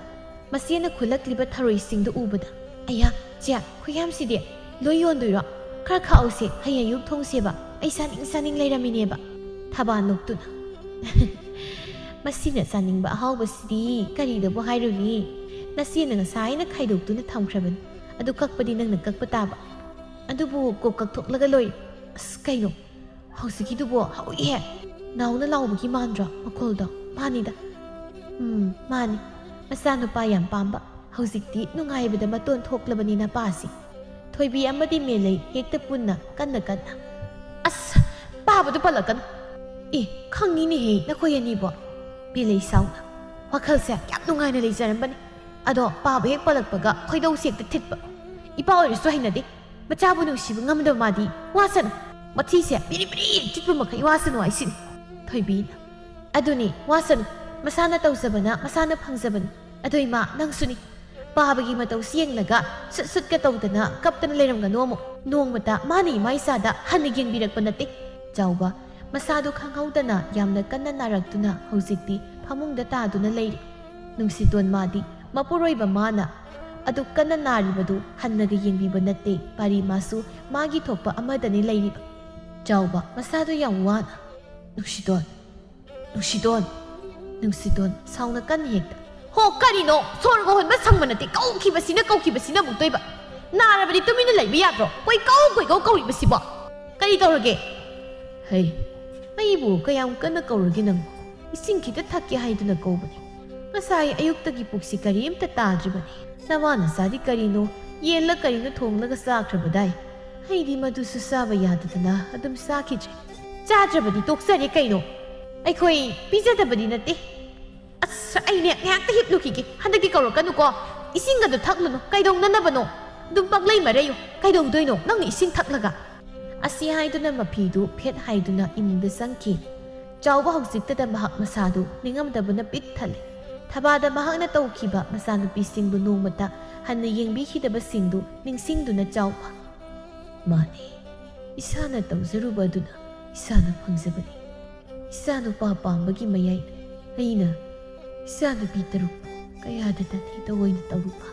ꯃꯆꯦꯅ ꯈꯨꯜꯂꯛꯂꯤꯕ ꯊꯔꯣꯏꯁꯤꯡꯗꯨ ꯎꯕꯗ, "ꯑꯌꯥ, ꯆꯦ, ꯈꯨꯌꯥꯝꯁꯤꯗꯤ ꯂꯣꯏ ꯌꯣꯟꯗꯣꯏꯔꯣ? ꯈꯔ ꯈꯥꯛꯍꯧꯁꯦ, ꯍꯌꯦꯡ ꯑꯌꯨꯛ ꯊꯣꯡꯁꯦꯕ꯫ ꯑꯩ ꯆꯥꯅꯤꯡ ꯆꯥꯅꯤꯡ ꯂꯩꯔꯝꯃꯤꯅꯦꯕ꯫" ꯊꯕꯥ ꯅꯣꯛꯇꯨꯅ, "ꯃꯁꯤꯅ ꯆꯥꯅꯤꯡꯕ ꯑꯍꯥꯎꯕꯁꯤꯗꯤ ꯀꯔꯤꯗꯕꯨ ꯍꯥꯏꯔꯨꯅꯤ? ꯅꯆꯦꯅ ꯉꯁꯥꯏꯅ ꯈꯥꯏꯗꯣꯛꯇꯨꯅ ꯊꯝꯈ꯭ꯔꯕꯅꯤ꯫ ꯑꯗꯨ ꯀꯛꯄꯗꯤ ꯅꯪꯅ ꯀꯛꯄ ꯇꯥꯕ꯫ ꯑꯗꯨꯕꯨ ꯀꯣꯛ ꯀꯛꯊꯣꯛꯂꯒ ꯂꯣꯏꯔꯦ꯫ ꯑꯁ, ꯀꯩꯅꯣ? ꯍꯧꯖꯤꯛꯀꯤꯗꯨꯕꯨ ꯍꯧꯏꯍꯦ꯫ ꯅꯥꯎꯅ ꯂꯥꯎꯕꯒꯤ ꯃꯥꯟꯗ꯭ꯔꯣ ꯃꯈꯣꯜꯗꯣ? ꯃꯥꯅꯤꯗ꯫ ꯎꯝ, ꯃꯥꯅꯤ꯫ ꯃꯆꯥꯅꯨꯄꯥ ꯌꯥꯝ ꯄꯥꯝꯕ꯫ ꯍꯧꯖꯤꯛꯇꯤ ꯅꯨꯡꯉꯥꯏꯕꯗ ꯃꯇꯣꯟ ꯊꯣꯛꯂꯕꯅꯤꯅ ꯄꯥꯁꯤ꯫" ꯊꯣꯏꯕꯤ ꯑꯃꯗꯤ ꯃꯦꯂꯩ ꯍꯦꯛꯇ ꯄꯨꯟꯅ ꯀꯟꯅ ꯀꯟꯅ, "ꯑꯁ! ꯄꯥꯕꯗꯨ ꯄꯜꯂꯛꯀꯅꯨ!" ꯑꯦ, ꯈꯪꯉꯤꯅꯦꯍꯦ ꯅꯈꯣꯏ ꯑꯅꯤꯕꯣ꯫ ꯕꯦꯂꯩ ꯁꯥꯎꯅ ꯋꯥꯈꯜꯁꯦ ꯌꯥꯝ ꯅꯨꯡꯉꯥꯏꯅ ꯂꯩꯖꯔꯝꯕꯅꯤ꯫ ꯑꯗꯣ ꯄꯥꯕ ꯍꯦꯛ ꯄꯜꯂꯛꯄꯒ ꯈꯣꯏꯗꯧꯁꯦ ꯍꯦꯛꯇ ꯊꯤꯠꯄ꯫ ꯏꯄꯥ ꯑꯣꯏꯔꯁꯨ ꯍꯩꯅꯗꯦ꯫ ꯃꯆꯥꯕꯨ ꯅꯨꯡꯁꯤꯕ ꯉꯝꯗꯕ ꯃꯥꯗꯤ ꯋꯥꯁꯅꯨ꯫ ꯃꯊꯤꯁꯦ ꯕꯤꯔꯤ ꯕꯤꯔꯤ ꯆꯤꯠꯄ ꯃꯈꯩ ꯋꯥꯁꯅꯨ ꯍꯥꯏꯁꯤꯅꯤ꯫ ꯊꯣꯏꯕꯤꯅ, ꯑꯗꯨꯅꯤ ꯋꯥꯁꯅꯨ꯫ ꯃꯁꯥꯅ ꯇꯧꯖꯕꯅ ꯃꯁꯥꯅ ꯐꯪꯖꯕꯅꯤ꯫ ꯑꯗꯣ ꯏꯃꯥ, ꯅꯪꯁꯨꯅꯤ꯫ ꯄꯥꯕꯒꯤ ꯃꯇꯧꯁꯤ ꯌꯦꯡꯂꯒ ꯁꯨꯠ ꯁꯨꯠꯀ ꯇꯧꯗꯅ ꯀꯞꯇꯅ ꯂꯩꯔꯝꯒꯅꯣ ꯑꯃꯨꯛ꯫ ꯅꯣꯡꯃꯇ ꯃꯥꯅ ꯏꯃꯥ ꯏꯆꯥꯗ ꯍꯟꯅ ꯌꯦꯡꯕꯤꯔꯛꯄ ꯅꯠꯇꯦ꯫ ꯆꯥꯎꯕ, ꯃꯁꯥꯗꯨ ꯈꯪꯍꯧꯗꯅ ꯌꯥꯝꯅ ꯀꯟꯅ ꯅꯥꯔꯛꯇꯨꯅ ꯍꯧꯖꯤꯛꯇꯤ ꯐꯃꯨꯡꯗ ꯇꯥꯗꯨꯅ ꯂꯩꯔꯤ꯫ ꯅꯨꯡꯁꯤꯇꯣꯟ ꯃꯥꯗꯤ ꯃꯄꯨꯔꯣꯏꯕ ꯃꯥꯅ ꯑꯗꯨ ꯀꯟꯅ ꯅꯥꯔꯤꯕꯗꯨ ꯍꯟꯅꯒ ꯌꯦꯡꯕꯤꯕ ꯅꯠꯇꯦ꯫ ꯄꯥꯔꯤ ꯃꯥꯁꯨ ꯃꯥꯒꯤ ꯊꯣꯛꯄ ꯑꯃꯗꯅꯤ ꯂꯩꯔꯤꯕ꯫ ꯆꯥꯎꯕ, ꯃꯁꯥꯗꯨ ꯌꯥꯝ ꯋꯥꯅ, ꯅꯨꯡꯁꯤꯇꯣꯟ, ꯅꯨꯡꯁꯤꯇꯣꯟ, ꯅꯨꯡꯁꯤꯇꯣꯟ ꯁꯥꯎꯅ ꯀꯟꯅ ꯍꯦꯛꯇ, "ꯍꯣ, ꯀꯔꯤꯅꯣ? ꯁꯣꯔꯒ ꯍꯣꯟꯕ ꯁꯪꯕ ꯅꯠꯇꯦ, ꯀꯧꯈꯤꯕꯁꯤꯅ ꯀꯧꯈꯤꯕꯁꯤꯅ ꯑꯃꯨꯛꯇꯣꯏꯕ꯫ ꯅꯥꯔꯕꯗꯤ ꯇꯨꯃꯤꯟꯅ ꯂꯩꯕ ꯌꯥꯗ꯭ꯔꯣ? ꯀꯣꯏꯀꯧ ꯀꯣꯏꯀꯧ ꯀꯧꯔꯤꯕꯁꯤꯕꯣ? ꯀꯔꯤ ꯇꯧꯔꯒꯦ?" "ꯍꯩ, ꯑꯩꯕꯨ ꯀꯌꯥꯝ ꯀꯟꯅ ꯀꯧꯔꯒꯦ ꯅꯪꯕꯨ? ꯏꯁꯤꯡ ꯈꯤꯇ ꯊꯛꯀꯦ ꯍꯥꯏꯗꯨꯅ ꯀꯧꯕꯅꯤ꯫ ꯉꯁꯥꯏ ꯑꯌꯨꯛꯇꯒꯤ ꯄꯨꯛꯁꯤ ꯀꯔꯤꯝꯇ ꯇꯥꯗ꯭ꯔꯤꯕꯅꯤ꯫ ꯅꯃꯥ ꯅꯆꯥꯗꯤ ꯀꯔꯤꯅꯣ, ꯌꯦꯟꯂ ꯀꯔꯤꯅꯣ ꯊꯣꯡꯂꯒ ꯆꯥꯈ꯭ꯔꯕꯗꯥꯏ꯫ ꯑꯩꯗꯤ ꯃꯗꯨꯁꯨ ꯆꯥꯕ ꯌꯥꯗꯗꯅ ꯑꯗꯨꯝ ꯆꯥꯈꯤꯗ꯭ꯔꯦ꯫ ꯆꯥꯗ꯭ꯔꯕꯗꯤ ꯇꯣꯛꯆꯔꯦ ꯀꯩꯅꯣ꯫ ꯑꯩꯈꯣꯏ ꯄꯤꯖꯗꯕꯗꯤ ꯅꯠꯇꯦ꯫ ꯑꯁ, ꯑꯩꯅꯦ ꯉꯥꯏꯍꯥꯛꯇ ꯍꯤꯞꯂꯨꯈꯤꯒꯦ꯫ ꯍꯟꯗꯛꯇꯤ ꯀꯧꯔꯛꯀꯅꯨꯀꯣ꯫ ꯏꯁꯤꯡꯒꯗꯣ ꯊꯛꯂꯨꯅꯨ꯫ ꯀꯩꯗꯧꯅꯅꯕꯅꯣ? ꯑꯗꯨꯝ ꯄꯪꯂꯩ ꯃꯔꯩꯌꯨ꯫ ꯀꯩꯗꯧꯗꯣꯏꯅꯣ ꯅꯪꯅ ꯏꯁꯤꯡ ꯊꯛꯂꯒ?" ꯑꯁꯤ ꯍꯥꯏꯗꯨꯅ ꯃꯐꯤꯗꯨ ꯐꯦꯠ ꯍꯥꯏꯗꯨꯅ ꯏꯃꯨꯡꯗ ꯆꯪꯈꯤ꯫ ꯆꯥꯎꯕ ꯍꯧꯖꯤꯛꯇꯗ ꯃꯍꯥꯛ ꯃꯁꯥꯗꯨ ꯅꯤꯡꯉꯝꯗꯕꯅ ꯄꯤꯛ ꯊꯜꯂꯦ꯫ ꯊꯕꯥꯗ ꯃꯍꯥꯛꯅ ꯇꯧꯈꯤꯕ ꯃꯆꯥꯅꯨꯄꯤꯁꯤꯡꯕꯨ ꯅꯣꯡꯃꯇ ꯍꯟꯅ ꯌꯦꯡꯕꯤꯈꯤꯗꯕꯁꯤꯡꯗꯨ ꯅꯤꯡꯁꯤꯡꯗꯨꯅ ꯆꯥꯎꯕ, "ꯃꯥꯅꯤ, ꯏꯁꯥꯅ ꯇꯧꯖꯔꯨꯕ ꯑꯗꯨꯅ ꯏꯁꯥꯅ ꯐꯪꯖꯕꯅꯤ꯫ ꯏꯆꯥꯅꯨꯄꯥ ꯄꯥꯝꯕꯒꯤ ꯃꯌꯥꯏꯅ ꯑꯩꯅ ꯏꯆꯥꯅꯨꯄꯤ ꯇꯔꯨꯛꯄꯨ ꯀꯌꯥꯗ ꯅꯊꯤ ꯇꯑꯣꯏꯅ ꯇꯧꯔꯨꯕ,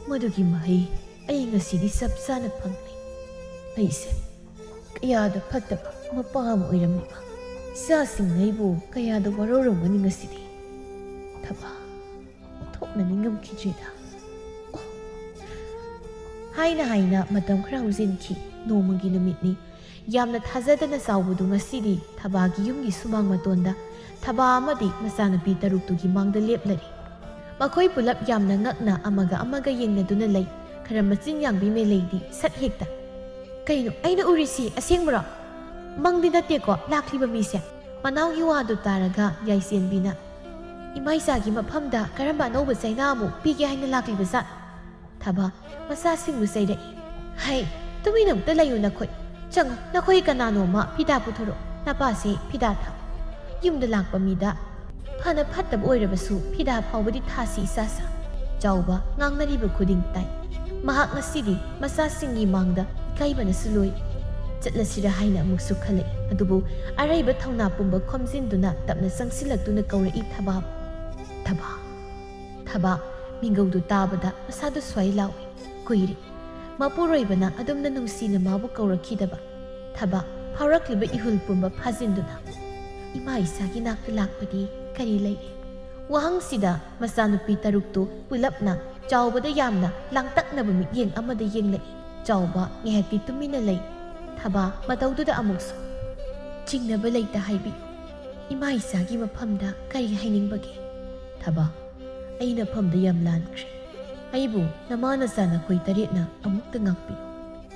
ꯃꯗꯨꯒꯤ ꯃꯍꯩ ꯑꯩ ꯉꯁꯤꯗꯤ ꯆꯞ ꯆꯥꯅ ꯐꯪꯂꯦ꯫ ꯑꯩꯁꯦ ꯀꯌꯥꯗ ꯐꯠꯇꯕ ꯃꯄꯥ ꯑꯃ ꯑꯣꯏꯔꯝꯂꯤꯕ꯫ ꯏꯆꯥꯁꯤꯡꯅ ꯑꯩꯕꯨ ꯀꯌꯥꯗ ꯋꯥꯔꯧꯔꯝꯒꯅꯤ ꯉꯁꯤꯗꯤ꯫ ꯊꯕꯥ, ꯑꯣꯟꯊꯣꯛꯅ ꯅꯤꯡꯉꯝꯈꯤꯗ꯭ꯔꯦꯗ꯫" ꯑꯣ꯫ ꯍꯥꯏꯅ ꯍꯥꯏꯅ ꯃꯇꯝ ꯈꯔ ꯍꯧꯖꯤꯟꯈꯤ꯫ ꯅꯣꯡꯃꯒꯤ ꯅꯨꯃꯤꯠꯅꯤ꯫ ꯌꯥꯝꯅ ꯊꯥꯖꯗꯅ ꯆꯥꯎꯕꯗꯨ ꯉꯁꯤꯗꯤ ꯊꯕꯥꯒꯤ ꯌꯨꯝꯒꯤ ꯁꯨꯃꯥꯡ ꯃꯇꯣꯟꯗ ꯊꯕꯥ ꯑꯃꯗꯤ ꯃꯆꯥꯅꯨꯄꯤ ꯇꯔꯨꯛꯇꯨꯒꯤ ꯃꯥꯡꯗ ꯂꯦꯞꯂꯔꯤ꯫ ꯃꯈꯣꯏ ꯄꯨꯂꯞ ꯌꯥꯝꯅ ꯉꯛꯅ ꯑꯃꯒ ꯑꯃꯒ ꯌꯦꯡꯅꯗꯨꯅ ꯂꯩ꯫ ꯈꯔ ꯃꯆꯤꯟ ꯌꯥꯡꯕꯤ ꯃꯦꯂꯩꯗꯤ ꯁꯠ ꯍꯦꯛꯇ, "ꯀꯩꯅꯣ, ꯑꯩꯅ ꯎꯔꯤꯁꯤ ꯑꯁꯦꯡꯕꯔꯣ? ꯃꯪꯗꯤ ꯅꯠꯇꯦꯀꯣ ꯂꯥꯛꯂꯤꯕ ꯃꯤꯁꯦ?" ꯃꯅꯥꯎꯒꯤ ꯋꯥꯗꯨ ꯇꯥꯔꯒ ꯌꯥꯏꯁꯦꯟꯕꯤꯅ, "ꯏꯃꯥ ꯏꯆꯥꯒꯤ ꯃꯐꯝꯗ ꯀꯔꯝꯕ ꯑꯅꯧꯕ ꯆꯩꯅꯥ ꯑꯃꯨꯛ ꯄꯤꯒꯦ ꯍꯥꯏꯅ ꯂꯥꯛꯂꯤꯕ ꯖꯥꯠ?" ꯊꯕꯥ ꯃꯆꯥꯁꯤꯡꯕꯨ ꯆꯩꯔꯛꯏ꯫ "ꯍꯩ, ꯇꯨꯃꯤꯟ ꯑꯃꯇ ꯂꯩꯌꯨ ꯅꯈꯣꯏ꯫ ꯆꯪꯉꯨ, ꯅꯈꯣꯏ ꯀꯅꯥꯅꯣꯃ ꯐꯤꯗꯥ ꯄꯨꯊꯣꯔꯛꯎ꯫ ꯅꯄꯥꯁꯦ ꯐꯤꯗꯥ ꯊꯥꯎ꯫ ꯌꯨꯝꯗ ꯂꯥꯛꯄ ꯃꯤꯗ ꯐꯅ ꯐꯠꯇꯕ ꯑꯣꯏꯔꯕꯁꯨ ꯐꯤꯗꯥ ꯐꯥꯎꯕꯗꯤ ꯊꯥꯁꯤ ꯏꯆꯥꯁꯥ꯫" ꯆꯥꯎꯕ ꯉꯥꯡꯅꯔꯤꯕ ꯈꯨꯗꯤꯡ ꯇꯥꯏ꯫ ꯃꯍꯥꯛ ꯉꯁꯤꯗꯤ ꯃꯆꯥꯁꯤꯡꯒꯤ ꯃꯥꯡꯗ ꯏꯀꯥꯏꯕꯅꯁꯨ ꯂꯣꯏ꯫ ꯆꯠꯂꯁꯤꯔ ꯍꯥꯏꯅ ꯑꯃꯨꯛꯁꯨ ꯈꯜꯂꯛꯏ꯫ ꯑꯗꯨꯕꯨ ꯑꯔꯩꯕ ꯊꯧꯅꯥ ꯄꯨꯝꯕ ꯈꯣꯝꯖꯤꯟꯗꯨꯅ ꯇꯞꯅ ꯆꯪꯁꯤꯜꯂꯛꯇꯨꯅ ꯀꯧꯔꯛꯏ, "ꯊꯕꯥ, ꯊꯕꯥ꯫" ꯊꯕꯥ ꯃꯤꯡꯒꯧꯗꯨ ꯇꯥꯕꯗ ꯃꯁꯥꯗꯨ ꯁ꯭ꯋꯥꯏ ꯂꯥꯎꯏ꯫ ꯀꯨꯏꯔꯦ꯫ ꯃꯄꯨꯔꯣꯏꯕꯅ ꯑꯗꯨꯝꯅ ꯅꯨꯡꯁꯤꯅ ꯃꯥꯕꯨ ꯀꯧꯔꯛꯈꯤꯗꯕ꯫ ꯊꯕꯥ ꯐꯥꯎꯔꯛꯂꯤꯕ ꯏꯍꯨꯜ ꯄꯨꯝꯕ ꯐꯥꯖꯤꯟꯗꯨꯅ, "ꯏꯃꯥ ꯏꯆꯥꯒꯤ ꯅꯥꯛꯇ ꯂꯥꯛꯄꯗꯤ ꯀꯔꯤ ꯂꯩꯔꯦ?" ꯋꯥꯍꯪꯁꯤꯗ ꯃꯆꯥꯅꯨꯄꯤ ꯇꯔꯨꯛꯇꯨ ꯄꯨꯂꯞꯅ ꯆꯥꯎꯕꯗ ꯌꯥꯝꯅ ꯂꯥꯡꯇꯛꯅꯕ ꯃꯤꯠꯌꯦꯡ ꯑꯃꯗ ꯌꯦꯡꯂꯛꯏ꯫ ꯆꯥꯎꯕ ꯉꯥꯏꯍꯥꯛꯇꯤ ꯇꯨꯃꯤꯟꯅ ꯂꯩ꯫ ꯊꯕꯥ ꯃꯇꯧꯗꯨꯗ ꯑꯃꯨꯛꯁꯨ, "ꯆꯤꯡꯅꯕ ꯂꯩꯇ ꯍꯥꯏꯕꯤꯌꯨ꯫ ꯏꯃꯥ ꯏꯆꯥꯒꯤ ꯃꯐꯝꯗ ꯀꯔꯤ ꯍꯥꯏꯅꯤꯡꯕꯒꯦ?" ꯊꯕꯥ, "ꯑꯩꯅ ꯐꯝꯗ ꯌꯥꯝ ꯂꯥꯟꯈ꯭ꯔꯦ꯫ ꯑꯩꯕꯨ ꯅꯃꯥ ꯅꯆꯥ ꯅꯈꯣꯏ ꯇꯔꯦꯠꯅ ꯑꯃꯨꯛꯇ ꯉꯥꯛꯄꯤꯌꯨ꯫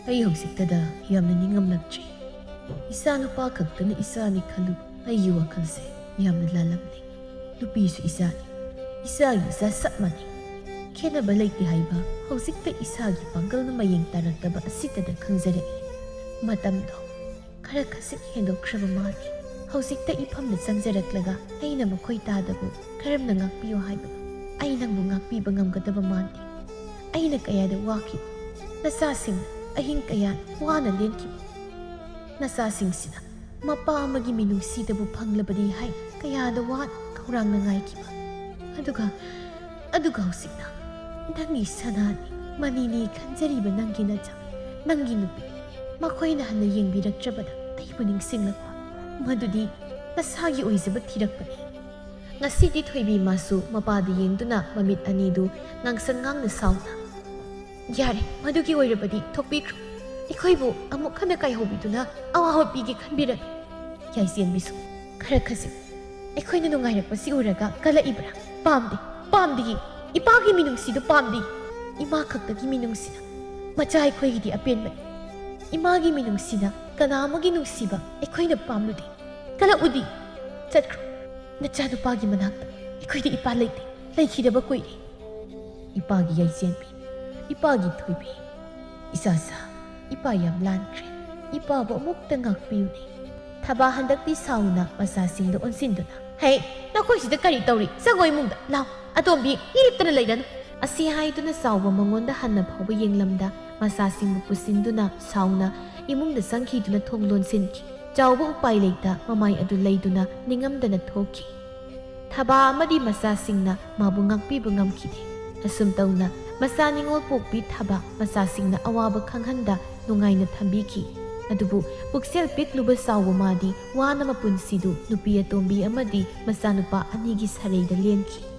ꯑꯩ ꯍꯧꯖꯤꯛꯇꯗ ꯌꯥꯝꯅ ꯅꯤꯡꯉꯝꯂꯛꯇ꯭ꯔꯦ꯫ ꯏꯆꯥ ꯅꯨꯄꯥ ꯈꯛꯇꯅ ꯏꯆꯥꯅꯤ ꯈꯜꯂꯨ, ꯑꯩꯒꯤ ꯋꯥꯈꯜꯁꯦ ꯌꯥꯝꯅ ꯂꯥꯜꯂꯝꯂꯦ꯫ ꯅꯨꯄꯤꯁꯨ ꯏꯆꯥꯅꯤ, ꯏꯆꯥꯒꯤ ꯏꯆꯥ ꯆꯞ ꯃꯥꯟꯅꯩ꯫ ꯈꯦꯠꯅꯕ ꯂꯩꯇꯦ ꯍꯥꯏꯕ ꯍꯧꯖꯤꯛꯇ ꯏꯁꯥꯒꯤ ꯄꯥꯡꯒꯜꯅ ꯃꯌꯦꯡ ꯇꯥꯔꯛꯇꯕ ꯑꯁꯤꯇꯗ ꯈꯪꯖꯔꯛꯏ꯫ ꯃꯇꯝꯗꯣ ꯈꯔ ꯈꯖꯤꯛ ꯍꯦꯟꯗꯣꯛꯈ꯭ꯔꯕ ꯃꯥꯜꯂꯤ꯫ ꯍꯧꯖꯤꯛꯇ ꯏꯐꯝꯗ ꯆꯪꯖꯔꯛꯂꯒ ꯑꯩꯅ ꯃꯈꯣꯏ ꯇꯥꯗꯕꯨ ꯀꯔꯝꯅ ꯉꯥꯛꯄꯤꯌꯨ ꯍꯥꯏꯕꯅꯣ? ꯑꯩ ꯅꯪꯕꯨ ꯉꯥꯛꯄꯤꯕ ꯉꯝꯒꯗꯕ ꯃꯥꯟꯗꯦ꯫ ꯑꯩꯅ ꯀꯌꯥꯗ ꯋꯥꯈꯤ꯫ ꯅꯆꯥꯁꯤꯡ ꯑꯍꯤꯡ ꯀꯌꯥ ꯋꯥꯅ ꯂꯦꯟꯈꯤꯕ꯫ ꯅꯆꯥꯁꯤꯡꯁꯤꯅ ꯃꯄꯥ ꯑꯃꯒꯤ ꯃꯤꯅꯨꯡꯁꯤꯗꯕꯨ ꯐꯪꯂꯕꯗꯤ ꯍꯥꯏ ꯀꯌꯥꯗ ꯋꯥꯅ ꯈꯧꯔꯥꯡꯅ ꯉꯥꯏꯈꯤꯕ꯫ ꯑꯗꯨꯒ, ꯑꯗꯨꯒ ꯍꯧꯖꯤꯛꯅ ꯅꯪꯒꯤ ꯁꯅꯥꯅꯤ, ꯃꯅꯤꯅꯤ ꯈꯟꯖꯔꯤꯕ ꯅꯪꯒꯤ ꯅꯆꯥ, ꯅꯪꯒꯤ ꯅꯨꯄꯤ, ꯃꯈꯣꯏꯅ ꯍꯟꯅ ꯌꯦꯡꯕꯤꯔꯛꯇ꯭ꯔꯕꯗ ꯑꯩꯕꯨ ꯅꯤꯡꯁꯤꯡꯂꯛꯄ꯫ ꯃꯗꯨꯗꯤ ꯅꯁꯥꯒꯤ ꯑꯣꯏꯖꯕ ꯊꯤꯔꯛꯄꯅꯤ꯫" ꯉꯁꯤꯗꯤ ꯊꯣꯏꯕꯤ ꯃꯥꯁꯨ ꯃꯄꯥꯗ ꯌꯦꯡꯗꯨꯅ ꯃꯃꯤꯠ ꯑꯅꯤꯗꯨ ꯉꯥꯡꯁꯪ ꯉꯥꯡꯅ ꯁꯥꯎꯅ, "ꯌꯥꯔꯦ, ꯃꯗꯨꯒꯤ ꯑꯣꯏꯔꯕꯗꯤ ꯊꯣꯛꯄꯤꯈ꯭ꯔꯣ꯫ ꯑꯩꯈꯣꯏꯕꯨ ꯑꯃꯨꯛ ꯍꯟꯅ ꯀꯥꯏꯍꯧꯕꯤꯗꯨꯅ ꯑꯋꯥꯕ ꯄꯤꯒꯦ ꯈꯟꯕꯤꯔꯅꯨ꯫" ꯌꯥꯏꯁꯦꯟꯕꯤꯁꯨ, "ꯈꯔ ꯈꯖꯤꯛ ꯑꯩꯈꯣꯏꯅ ꯅꯨꯡꯉꯥꯏꯔꯛꯄꯁꯤ ꯎꯔꯒ ꯀꯜꯂꯛꯏꯕ꯭ꯔꯥ? ꯄꯥꯝꯗꯦ, ꯄꯥꯝꯗꯦ꯫ ꯏꯄꯥꯒꯤ ꯃꯤꯅꯨꯡꯁꯤꯗꯨ ꯄꯥꯝꯗꯦ꯫ ꯏꯃꯥ ꯈꯛꯇꯒꯤ ꯃꯤꯅꯨꯡꯁꯤꯅ ꯃꯆꯥ ꯑꯩꯈꯣꯏꯒꯤꯗꯤ ꯑꯄꯦꯟꯕꯅꯤ꯫ ꯏꯃꯥꯒꯤ ꯃꯤꯅꯨꯡꯁꯤꯅ ꯀꯅꯥ ꯑꯃꯒꯤ ꯅꯨꯡꯁꯤꯕ ꯑꯩꯈꯣꯏꯅ ꯄꯥꯝꯂꯨꯗꯦ꯫" ꯀꯂꯛꯎꯗꯤ꯫ ꯆꯠꯈ꯭ꯔꯣ꯫ ꯅꯆꯥꯅꯨꯄꯥꯒꯤ ꯃꯅꯥꯛꯇ꯫ ꯑꯩꯈꯣꯏꯗꯤ ꯏꯄꯥ ꯂꯩꯇꯦ꯫ ꯂꯩꯈꯤꯗꯕ ꯀꯨꯏꯔꯦ꯫ ꯏꯄꯥꯒꯤ ꯌꯥꯏꯁꯦꯟꯕꯤ, ꯏꯄꯥꯒꯤ ꯊꯣꯏꯕꯤ, ꯏꯆꯥꯁꯥ, ꯏꯄꯥ ꯌꯥꯝ ꯂꯥꯟꯈ꯭ꯔꯦ꯫ ꯏꯄꯥꯕꯨ ꯑꯃꯨꯛꯇ ꯉꯥꯛꯄꯤꯌꯨꯅꯦ꯫ ꯊꯕꯥ ꯍꯟꯗꯛꯇꯤ ꯁꯥꯎꯅ ꯃꯆꯥꯁꯤꯡꯗ ꯑꯣꯟꯁꯤꯟꯗꯨꯅ, "ꯍꯦ, ꯅꯈꯣꯏꯁꯤꯗ ꯀꯔꯤ ꯇꯧꯔꯤ? ꯆꯪꯉꯣ ꯏꯃꯨꯡꯗ꯫ ꯂꯥꯎ, ꯑꯇꯣꯝꯕꯤ, ꯂꯦꯞꯇꯅ ꯂꯩꯔꯅꯨ!" ꯑꯁꯤ ꯍꯥꯏꯗꯨꯅ ꯆꯥꯎꯕ ꯃꯉꯣꯟꯗ ꯍꯟꯅ ꯐꯥꯎꯕ ꯌꯦꯡꯂꯝꯗ ꯃꯆꯥꯁꯤꯡꯕꯨ ꯄꯨꯁꯤꯟꯗꯨꯅ ꯁꯥꯎꯅ ꯏꯃꯨꯡꯗ ꯆꯪꯈꯤꯗꯨꯅ ꯊꯣꯡ ꯂꯣꯟꯁꯤꯟꯈꯤ꯫ ꯆꯥꯎꯕ ꯎꯄꯥꯏ ꯂꯩꯇ ꯃꯃꯥꯏ ꯑꯗꯨ ꯂꯩꯗꯨꯅ ꯅꯤꯡꯉꯝꯗꯅ ꯊꯣꯛꯈꯤ꯫ ꯊꯕꯥ ꯑꯃꯗꯤ ꯃꯆꯥꯁꯤꯡꯅ ꯃꯥꯕꯨ ꯉꯥꯛꯄꯤꯕ ꯉꯝꯈꯤꯗꯦ꯫ ꯑꯁꯨꯝ ꯇꯧꯅ ꯃꯆꯥ ꯅꯤꯉꯣꯜ ꯄꯣꯛꯄꯤ ꯊꯕꯥ ꯃꯆꯥꯁꯤꯡꯅ ꯑꯋꯥꯕ ꯈꯪꯍꯟꯗ ꯅꯨꯡꯉꯥꯏꯅ ꯊꯝꯕꯤꯈꯤ꯫ ꯑꯗꯨꯕꯨ ꯄꯨꯛꯆꯦꯜ ꯄꯤꯛꯂꯨꯕ ꯆꯥꯎꯕ ꯃꯥꯗꯤ ꯋꯥꯅ ꯃꯄꯨꯟꯁꯤꯗꯨ ꯅꯨꯄꯤ ꯑꯇꯣꯝꯕꯤ ꯑꯃꯗꯤ ꯃꯆꯥꯅꯨꯄꯥ ꯑꯅꯤꯒꯤ ꯁꯔꯩꯗ ꯂꯦꯟꯈꯤ꯫